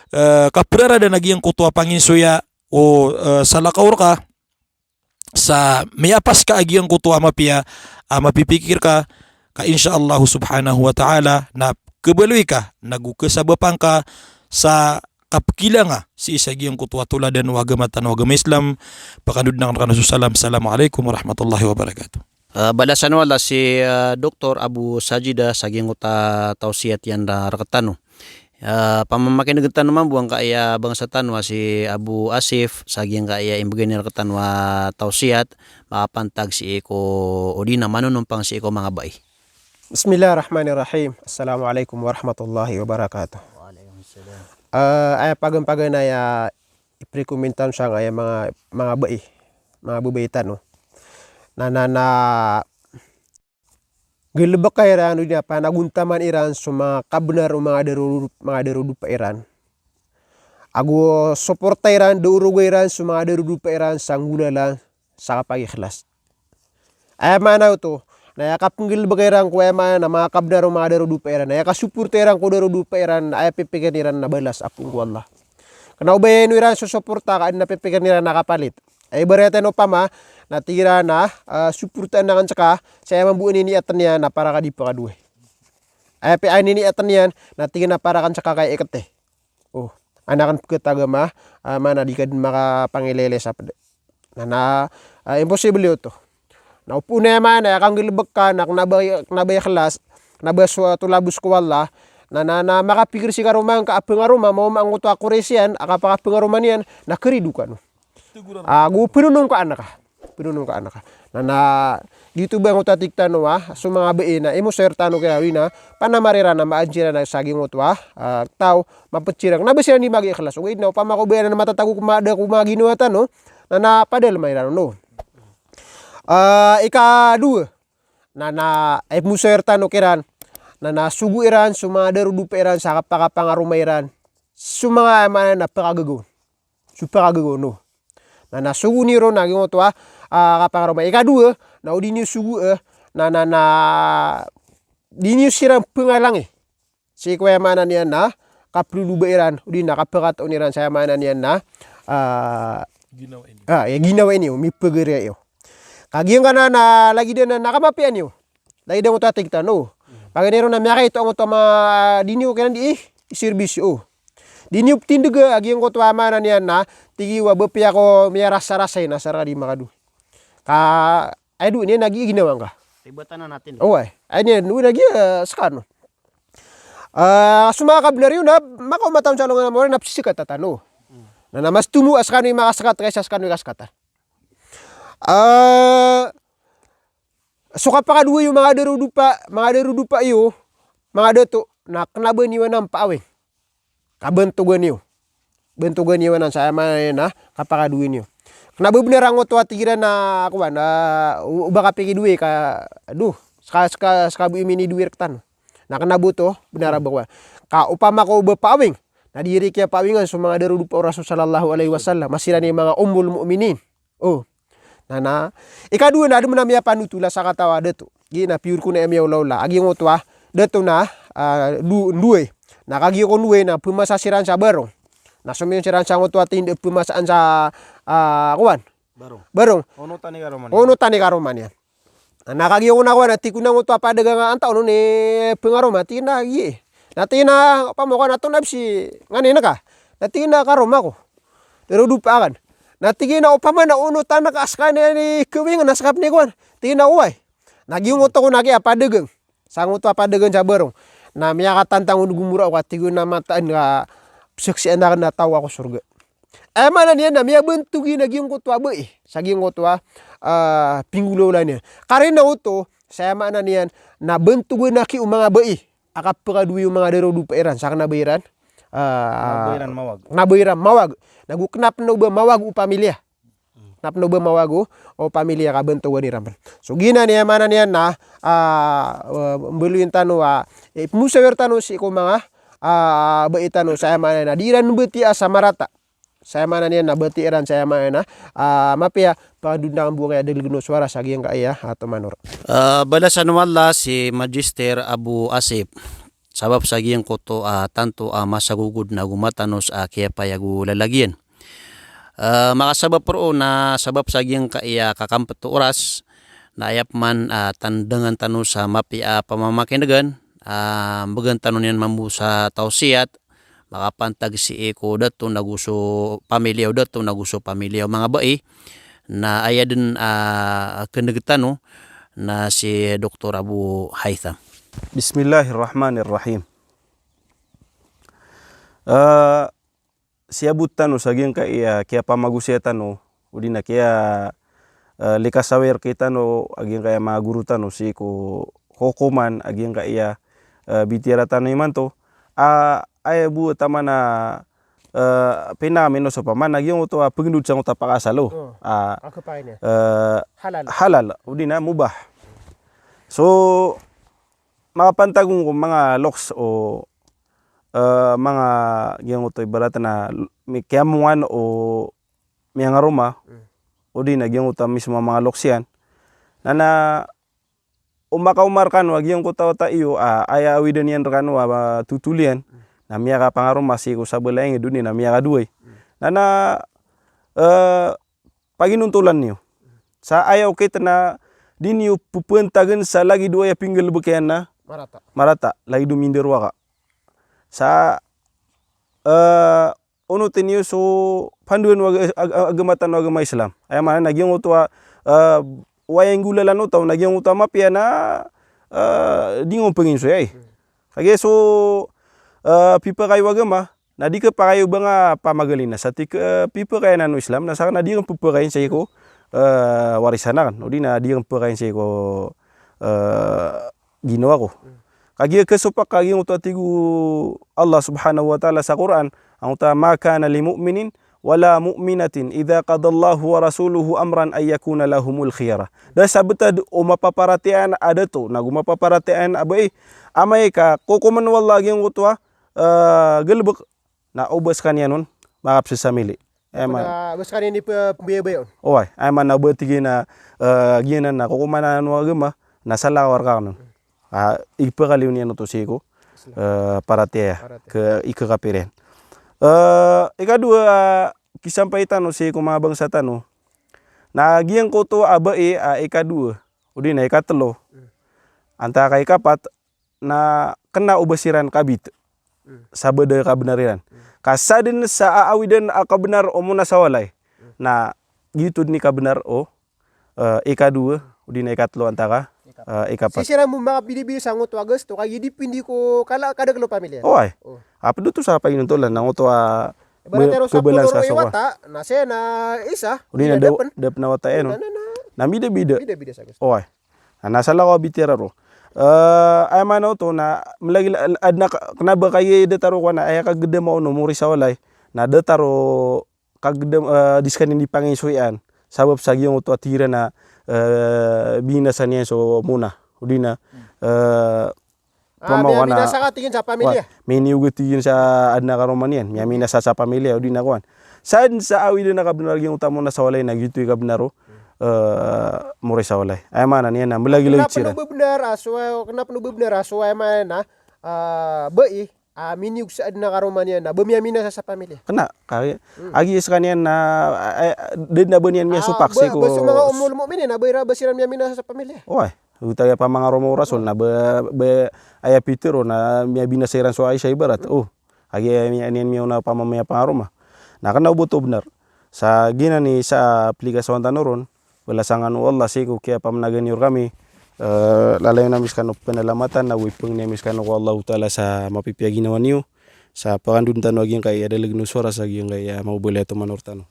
eh, kaperaradan a giyangkoto a panginsoya o, eh, salakaw reka. Sa miyapas ka a giyangkoto a mapiya a mapipikir ka, ka insha Allah subhanahu wa ta'ala na kebaloy ka, nago kesabapan ka sa kapekilanga sii sa giyangkoto a toladan o agama tano a agama Islam. Pakandod aken rekano so salam. Assalamu alaikum warahmatullahi wabarakatuh. Ah, balasan o Allah si, ah, Doktor Abu Sajida sa giyangkoto a tawsiyat iyan da rektano. Ah, pamamakinegen tano mambo angkaya bangsa tano a si Abu Asif sa giyangkaya imbegay niyan rektano a tawsiyat, makapantag sii ko, odi na manonompang sii ko manga bai. Bismillahirrahmanirrahim. Assalamu alaikum warahmatullahi wabarakatuh. Wa alaikum salam. Ah, aya paganay-paganay a iprekomen tano sangkaya manga, manga bai, manga babay tano. Na, na, na, galebeka iran, odi na panagontaman iran so manga kabenar o manga darod-, manga darodopa iran. ago suporta iran, da oroga iran so manga darodopa iran sa nggolawla sa kapagikhlas. Aya maana oto na aya kapnggalbka iran ko aya maana na manga kabnar o manga darodopa iran, aya kasuporta iran ko darodopa iran, aya pipikirn iran na balas a poon ko Allah. Kna o ba ino iran sosoporta ka adn a pipikirn iran a kapalit. Aya ibarat iyan opama na tig iran a, ah, soportaan akn ska sa aya mambo a ininiatn iyan na para ka di pkhadoay. Aya pi-, a ininiatn iyan na tig iyan a para akn ska kay ikt. O, an akn pkhatagama, ah, maana di ka dn makapangilaylay sa pd. Na, na, ah, imposible oto. Na o poon aya maana aya kanggalbk ka na kna ba, kna ba ikhlas, kna ba so, ah, tolabos ko Allah, na, na, na makapikir si karoma ngka a pngaroma, maoma angkoto a Quraysh iyan a kapakapangaroma niyan, na kharido kano. Ago pnonongkaan ka. Pnonongkaan ka. Na, na, giyoto ba angkoto a tig tano a so manga bai na imosayor tano kiran odi na panamar iran a maadn siran sa giyangkoto a, ah, taw, mapd siran. Kna ba siran di magikhlas. Ogaid na opama ko bai na matatago ko manga da ko manga ginawa tano, na, na padalma iran on. Ah, ikadowa, na, na, imosayor tano kiran, na, na sogo iran so manga darodopa iran sa kapakapangaroma iran so manga aya maana na pkhagaga on. So pkhagaga on. Na, na sogo niyo ron a giyangkoto a, ah, kapangaroma. Ikadowa, na o di niyo sogo, eh, na, na, na, di niyo siran pngalangi sii ko aya maana niyan na kaploloba iran, odi na kapkhataon iran sa aya maana niyan na, ah, ginawa ini. Ah, aya ginawa ini, o, mipagari iyo. Ka giyangkanan na lagid anan na kamapiya niyo. Lagid angkoto a tig tano. Paganay ron na miyakaito angkoto a ma-, di niyo kiran di, i-, iservisyo. Di niyo ptindga a giyangkoto a maana niyan na tig iyo a ba piya ko miyarasarasay na asar ka di makadoay. Ka, aya dowa niyan na giya ginawa ngka. Tibatan na natin. Oway. Aya niyan, dowa na giya, eh, skano. Ah, so manga kabnar iyo na makaoma tano sa alongan a mawri na pzizikata tano. Na, na mas tomo a skano i makasakat kaysa skano i kasakat. Ah, so kapakadoay o manga darodopa, manga darodopa iyo, manga dato, na kna ba niyo anan paawing. Ka bantogan iyo. Bantogan iyo anan sa aya maana niyan na kapakadoay niyo. Kna ba bnar angkoto a tig iran a kowan, ah, o, o ba ka pikidoay ka, aduh, ska, ska, ska bo i minidoay rktano. Na kna ba oto, bnar a ba kowan. Ka opama ko ba paawing, na di iri kiyapaawingan so manga darodopa o Rasul sallallahu alaihi wasallam. Masiran i manga Ummul Mu'minin. O. Na, na, ikadowa na adn a miyapanothol a sakataw a dato. Giya na piyor ko na aya miyaolaola a giyangkoto a dato na, ah, do-, ndoay. Na kagiya ko ndoay na pmasa siran sa barong. Na somiyon siran sangkoto a tindg pmasaan sa, ah, kowan. Barong. Barong. Onotan i karoma niyan. Onotan i karoma niyan. Na kagiya ko na kowan a tig ko na angkoto a padagang a antaa on i pngaroma, tig iyan a giya. Na tig iyan a opama ko na antonaa bs i nganin ka. Na tig iyan a karoma ko. Darodopa akn. Na tig iyan a opama na onotan ka a skaniyan i kawing na ska pn i kowan. Tig iyan a oway. Na giyangkoto ko na kiyapadagang. Sangkoto a padagang sa barong. Na miyakatantang on gomora ko a tig on a mataan ka pzaksian akn a taw ako sorga. Aya maana niyan na miyabantog iyan a giyangkoto a bai sa giyangkoto a, ah, pinggolawla niyan. Karina oto, sa aya maana niyan na bantogan aki o manga bai a kapakadoay o manga darodopa iran sa kna ba iran, ah, kna ba iran mawag. Kna ba iran mawag. Nago kna pn o ba mawag o pamilya. Kna pn o ba mawag o, o pamilya ka bantogan iran pn. So giyanan i aya maana niyan na, ah, ah, mbaloyin tano a, eh, pmosawir tano sii ko manga, ah, bai tano sa aya maana niyan na di iran mbatiya sa marata. Sa aya maana niyan na batiya iran sa aya maana niyan na, ah, mapiya, pangandodon akn bo kaya dalg o sowara sa giyangkaya, ah, tomanor. Ah, balasan o Allah si Magister Abu Asif. Sabap sa giyangkoto a tanto a masagogod nago matanos a kiyapayag o lalagiyan. Ah, makasabap roo na sabap sa giyangkaya kakampet o oras, na aya pman a tandangan tano sa mapiya a pamamakin'gan, ah, mbgan tano niyan mambo sa tawsiyat, makapantag sii ko dato nago so pamilya o dato nago so pamilya o manga bai, na aya dn a kneg tano na si Doktor Abu Haytham. Bismillahirrahmanirrahim. Eh, siyabot tano sa giyangkaya kiyapamagosaya tano, odi na kiya, eh, likasawi rktano a giyangkaya manga goro tano sii ko kokoman a giyangkaya, eh, bitiyara tano imanto. Ah, aya bo taman a, eh, pinamino so paman a giyangkoto a pagndod sangkoto a pakaasal o. Oh. Ah, a kapakay niyan. Eh, halal. Halal, odi na mubah. So, makapantag on ko manga loks o eh, manga giyangkoto ibarat na l-, mi-, kiyamongan o miyangaroma, Mm. odi na giyangkoto a mismo a manga loks iyan. Na, na o makaoma rkano a giyangkoto a wata iyo, a, aya awidan iyan rkano a, a, totol iyan, Mm. na miyakapangaroma sii ko sabala ingd odi na miyakadowa i. Mm. Na, na, eh, paginontolan niyo. Sa aya okit na di niyo pphantagn sa lagid o aya pinggalbk iyan na Marata. marata, lagid o mindarowaka. Sa, eh, onoti niyo so pandoan o ag-, ag-, ag-, agama tano a agama Islam. Aya maana na giyangkoto a, eh, o aya inggolalan o taw na giyangkoto a mapiya na, eh, di ngka on pnginsoya i. Hmm. Kagiya so, eh, pipakay o agama, na di kapakay o ba nga pamagalina sa tig, eh, pipakay anan o Islam, na sakn na di ngka pphakayn sii ko, eh, warisan akn, odi na di ngka pphakayn sii ko, eh, ginawa ko. Hmm. Kagiya kasopak a giyangkoto a tig o Allah subhanahu wa ta'ala sa Qur'an, angkoto a, "Ma kana li mu'minin wala mu'minatin idha qadallahu wa rasuluhu amran an yakuna lahumul khiyara." Da sa btad o mapaparatiyaya a dato, nago mapaparatiyaya a bai, amay ka kokoman o Allah a giyangkoto a, eh, galbk, na o ba skaniyan on makapzasamili. Aya ma- Pada ba skaniyan i pe-, pembayabaya on. Oway, aya maana o ba tig iyan a, eh, giyanan na kokoman anan o agama, na salakaw rka anan. Ah, ipakaliyo niyan oto sii ko, Islam. Eh, paratiyaya, Paratiyaya. Ke ikakapir iyan. Eh, ikadowa, kisampay tano sii ko manga bangsa tano. Na giyangkoto a bai, ah, ikadowa, odi na ikatlo. Hmm. Antaa ka ikapat, na kna o ba siran kabit Hmm. sa bada kabnar iran. Hmm. Ka sadn sa aawidan a kabnar o mona sa walay. Hmm. Na giyoto dn i kabnar o, eh, ikadowa, odi na ikatlo antaa ka, Ikapat. eh, ikapat. Sii siran bo makabidabida sangkoto a gasto, kagiya dipindi ko kala-, kadakl o pamilya. Oway. Oh. A pd oto sa paginontolan, na angkoto a Ibarat me-, iyan o sapolo kabalan sa roo i sawa. wata, na siya na isa, Odi na ina da, dapn. da pn a wata iyan on. Na, na, na. Na bidabida. Bidabida sa gasto. Oway. Na, na salakaw a bitiyara roo. Eh, aya maana oto na mlagid a-, adn a ka-, kna ba kagiya datar o kowan a aya kagdama on o mori sa walay. Na datar o kagdam-, eh, di skaniyan di panginsoy iyan. Sabap sa giyangkoto a tig iran a, eh, binasa niyan so mona. Odi na, Hmm. eh, Ah, pamawana. Miyabinasa ka tig iyan sa pamilya. Wa, miniyogat tig iyan sa adn a karoma niyan. Miyaminasa sa pamilya, odi na kowan. Sadn sa awidan a kabnar giyangkoto a mona sa walay na giyoto i kabnar o, eh, mori sa walay. Aya maana niyan na mlagilagid siran. Kna pn o ba bnar a so, kna pn o ba bnar a so, aya maana na, ah, bai, ah, miniyog sa adn a karoma niyan na ba miyaminasa sa pamilya. Kna, kagiya, Hmm. a giya skaniyan na, ah, eh, da dn a ba niyan miyasopak sii ko ba so manga Ummul Mu'minin, na ba iran ba siran miyaminasa sa pamilya. Oway. Oto aya pamangaroma o Rasul na ba, ba aya pitharo na miyabinasa iran so Aisha ibarat. Hmm. Oh, kagiya aya niyan miyaona pamamayapangaroma. Na kna o ba oto bnar. Sa giyanan i sa plikasawan tano ron, balasan kano o Allah sii ko kiyapamnagan iyo rkami, eh, lalayon ami skano pnalamatan, na ipangni ami skano ko Allahu Ta'ala sa mapipiya a ginawa niyo, sa pakandodon tano a giyangkaya dalagn o sowara sa giyangkaya mababaloy a tomanor tano.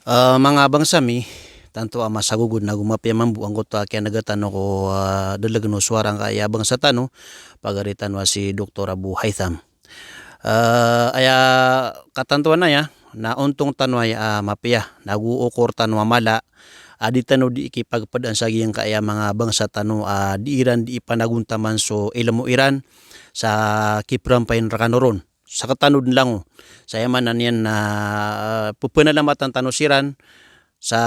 Ah, manga bangsa mi, tanto a masagogod nago mapiya mambo angkoto a kiyanega tano ko, ah, dalagn o sowara angkaya bangsa tano, pagari tano a si Doktor Abu Haytham. Ah, aya katantowan aya, na ontong tano aya, ah, mapiya, nago okor tano a mala, a di tano di kipagpadaan sa giyangkaya manga bangsa tano, ah, di iran di ipanagontaman so ilmo iran, sa kiprampayin rkano ron. Sktano dn langon. Sa aya maana niyan na, ah, pphanalamatan tano siran, sa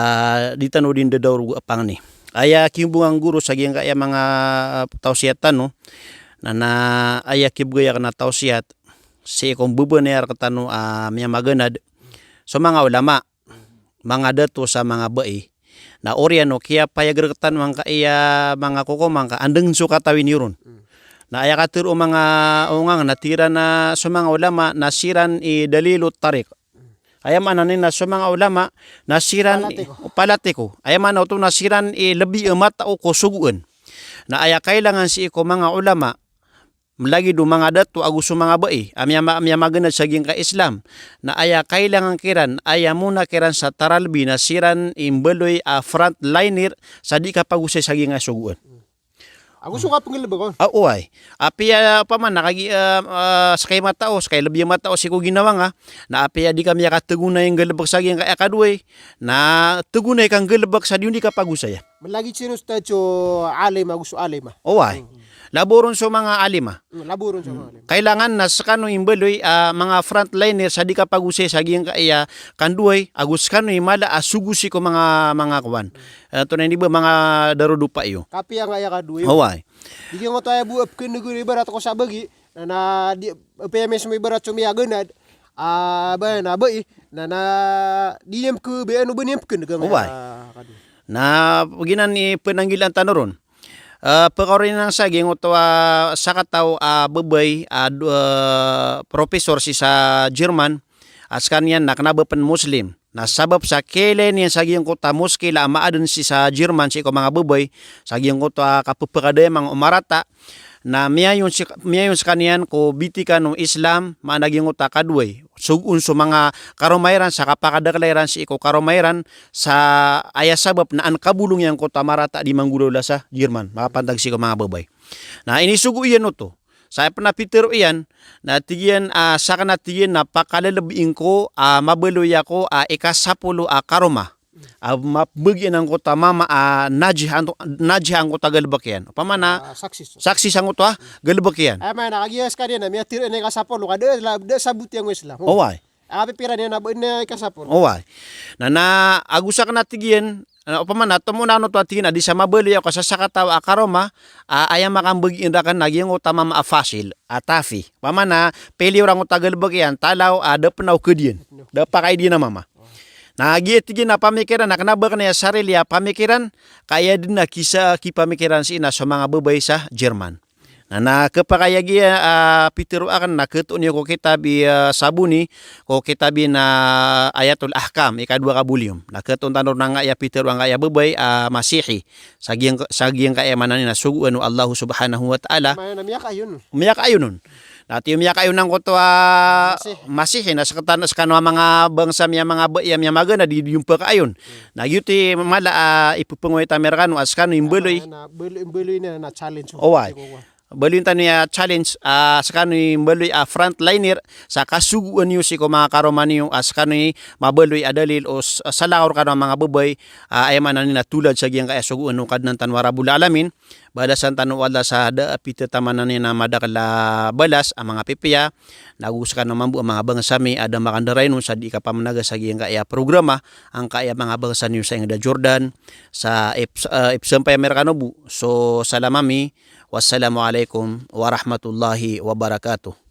di tano di ndadaw rogo a pangni. Aya kiyombongan goro sa giyangkaya manga, ah, tawsiyat tano, na, na aya kibgay akn a tawsiyat, sii ko mbabanaya rktano a miyamaganad, so manga ulama, manga dato sa manga bai. Na oriyan o kiyapayag rktano angkaya manga kokoman ka andang so katawi niyo ron. Hmm. Na aya katharo o manga ongang na tig iran a so manga ulama na siran i dalilot tariq. Hmm. Aya maana niyan na so manga ulama na siran i, palatiko. Palatiko. Aya maana oto na siran i lbi a matao ko sogoan. Na aya kailangan sii ko manga ulama, lagid o manga dato ago so manga bai a miyama-, miyamaganad sa giyangkai Islam, na aya kailangan kiran, aya mona kiran sa taralbi na siran i mbaloy a frontliner sa di kapagosay sa giyangkai sogoan. Ago so kapnggalbk on? Ah, oway. Apiya opama na kagi, ah, ah, ska i matao, ska i lbi a matao sii ko ginawa nga, na apiya di ka miyakatgonay nggalbk sa giyangkai a kadowa i, na tgonay ka nggalbk sa di on di kapagosaya. Malagid siran, Ustadh, so alim ago so alima. Oway. Hmm. Labo ron so manga alima. Hmm, labo ron so manga alima. Kailangan na skano i mbaloy a manga frontliner sa di kapagosay sa giyangkaya kandoay, ago skano i mala a sogo sii ko manga, manga kowan. Eh, antonaa ini ba, manga darodopa iyo. Kapiya angkaya kadoay. Oway. Di giyangkoto aya bo a pkn a gori ibarat ko sa bagi, na, na di, apiya mismo ibarat so miyaganad, ah, ba, na bai, na, na, di niyan pkn, ba, ano ba niyan pkn, giyangkaya kadoay. Na, giyanan i pnanggilaan tano ron. Eh, pkaoriyan sa giyangkoto a sakataw a babay a do-, eh, professor sii sa German, a skaniyan na kna ba pn Muslim. Na sabap sa kiyailay niyan sa giyangkoto a muskila a maadn sii sa German sii ko manga babay, sa giyangkoto a kapphakadayamang o marata, na miyayon si, miyayon skaniyan ko bitikan o Islam, maana giyangkoto a kadoay. Sogoon so manga karoma iran sa kapakadakl iran sii ko karoma iran sa aya sabap na an kabolong iyan angkoto a marata a di manggolawla sa German, makapantag sii ko manga babay. Na inisogo iyan oto. Sa aya pn a pitharo iyan, na tig iyan, ah, sakn a tig iyan na pakalalabi ngko a mabaloy ako a ikasapolo a karoma. A mapmbagi iyan angkoto a mama a najih anto-, najih angkoto a galbk iyan. Opama na, ah, success. Success angkoto a galbk iyan. Aya maana, kagiya skaniyan na miyatharo iyan a ikasapolo ka da, da sabot iyan ko Islam. Oway. A pipira niyan na ba, na ikasapolo. Oway. Na, na ago sakn a tig iyan, na opama na tomo na ano to a tig iyan a di sa mabaloy ako sa sakataw a karoma, a, aya makambagi rakn na giyangkoto a mama a fasil, a tafi. Opama na piliyo rangkoto a galbk iyan, talaw a da pn a okd iyan. Da pakaid iyan a mama. Na giya tig iyan a pamikiran na kna ba akn aya sarili a pamikiran, ka aya dn a kisa, kipamikiran sii na so manga babay sa German. Na, na khapakay a giya, ah, pitharo akn na khatoon iyo ko kitab i, ah, Sabuni, ko kitab i na Ayatul Ahkam, ikadowa ka volume. Na khatoon tano ron angkaya pitharo angkaya babay, ah, Masihi. Sa giyang, sa giyangkaya maana niyan na sogoan o Allah Subhanahu wa Ta'ala. Maana miyakaayon. Miyakaayon on. Na tig iyan miyakaayon angkoto a Masihi. Masihi, na skatan, skano a manga bangsa mi a manga ba, iya mi a magana di, di dn pkaayon. Na giyoto i mala a ipphangoway tano rekano a skano i mbaloy. Na, na, baloy, baloy na, na challenge. Oway. Baloy tano iya challenge, ah, skano i mbaloy a frontliner, sa kasogoan iyo sii ko manga karoma niyo, a skano i mabaloy a dalil o s-, salakaw rekano a manga babay, ah, aya maana niyan na tolad sa giyangkaya sogoan o Kadnan tano a Rabbul Alamin, balasan tano o Allah sa da a pitharo tano maana niyan na madakl a balas a manga pipiya, na ago skano mambo a manga bangsa mi a da makandarainon sa di kapamnaga sa giyangkaya programa, angkaya manga bangsa niyo sa ingd a Jordan, sa ip-, eh, ipsampay ami rekano bo so salam ami. Wassalamu alaikum warahmatullahi wabarakatuh.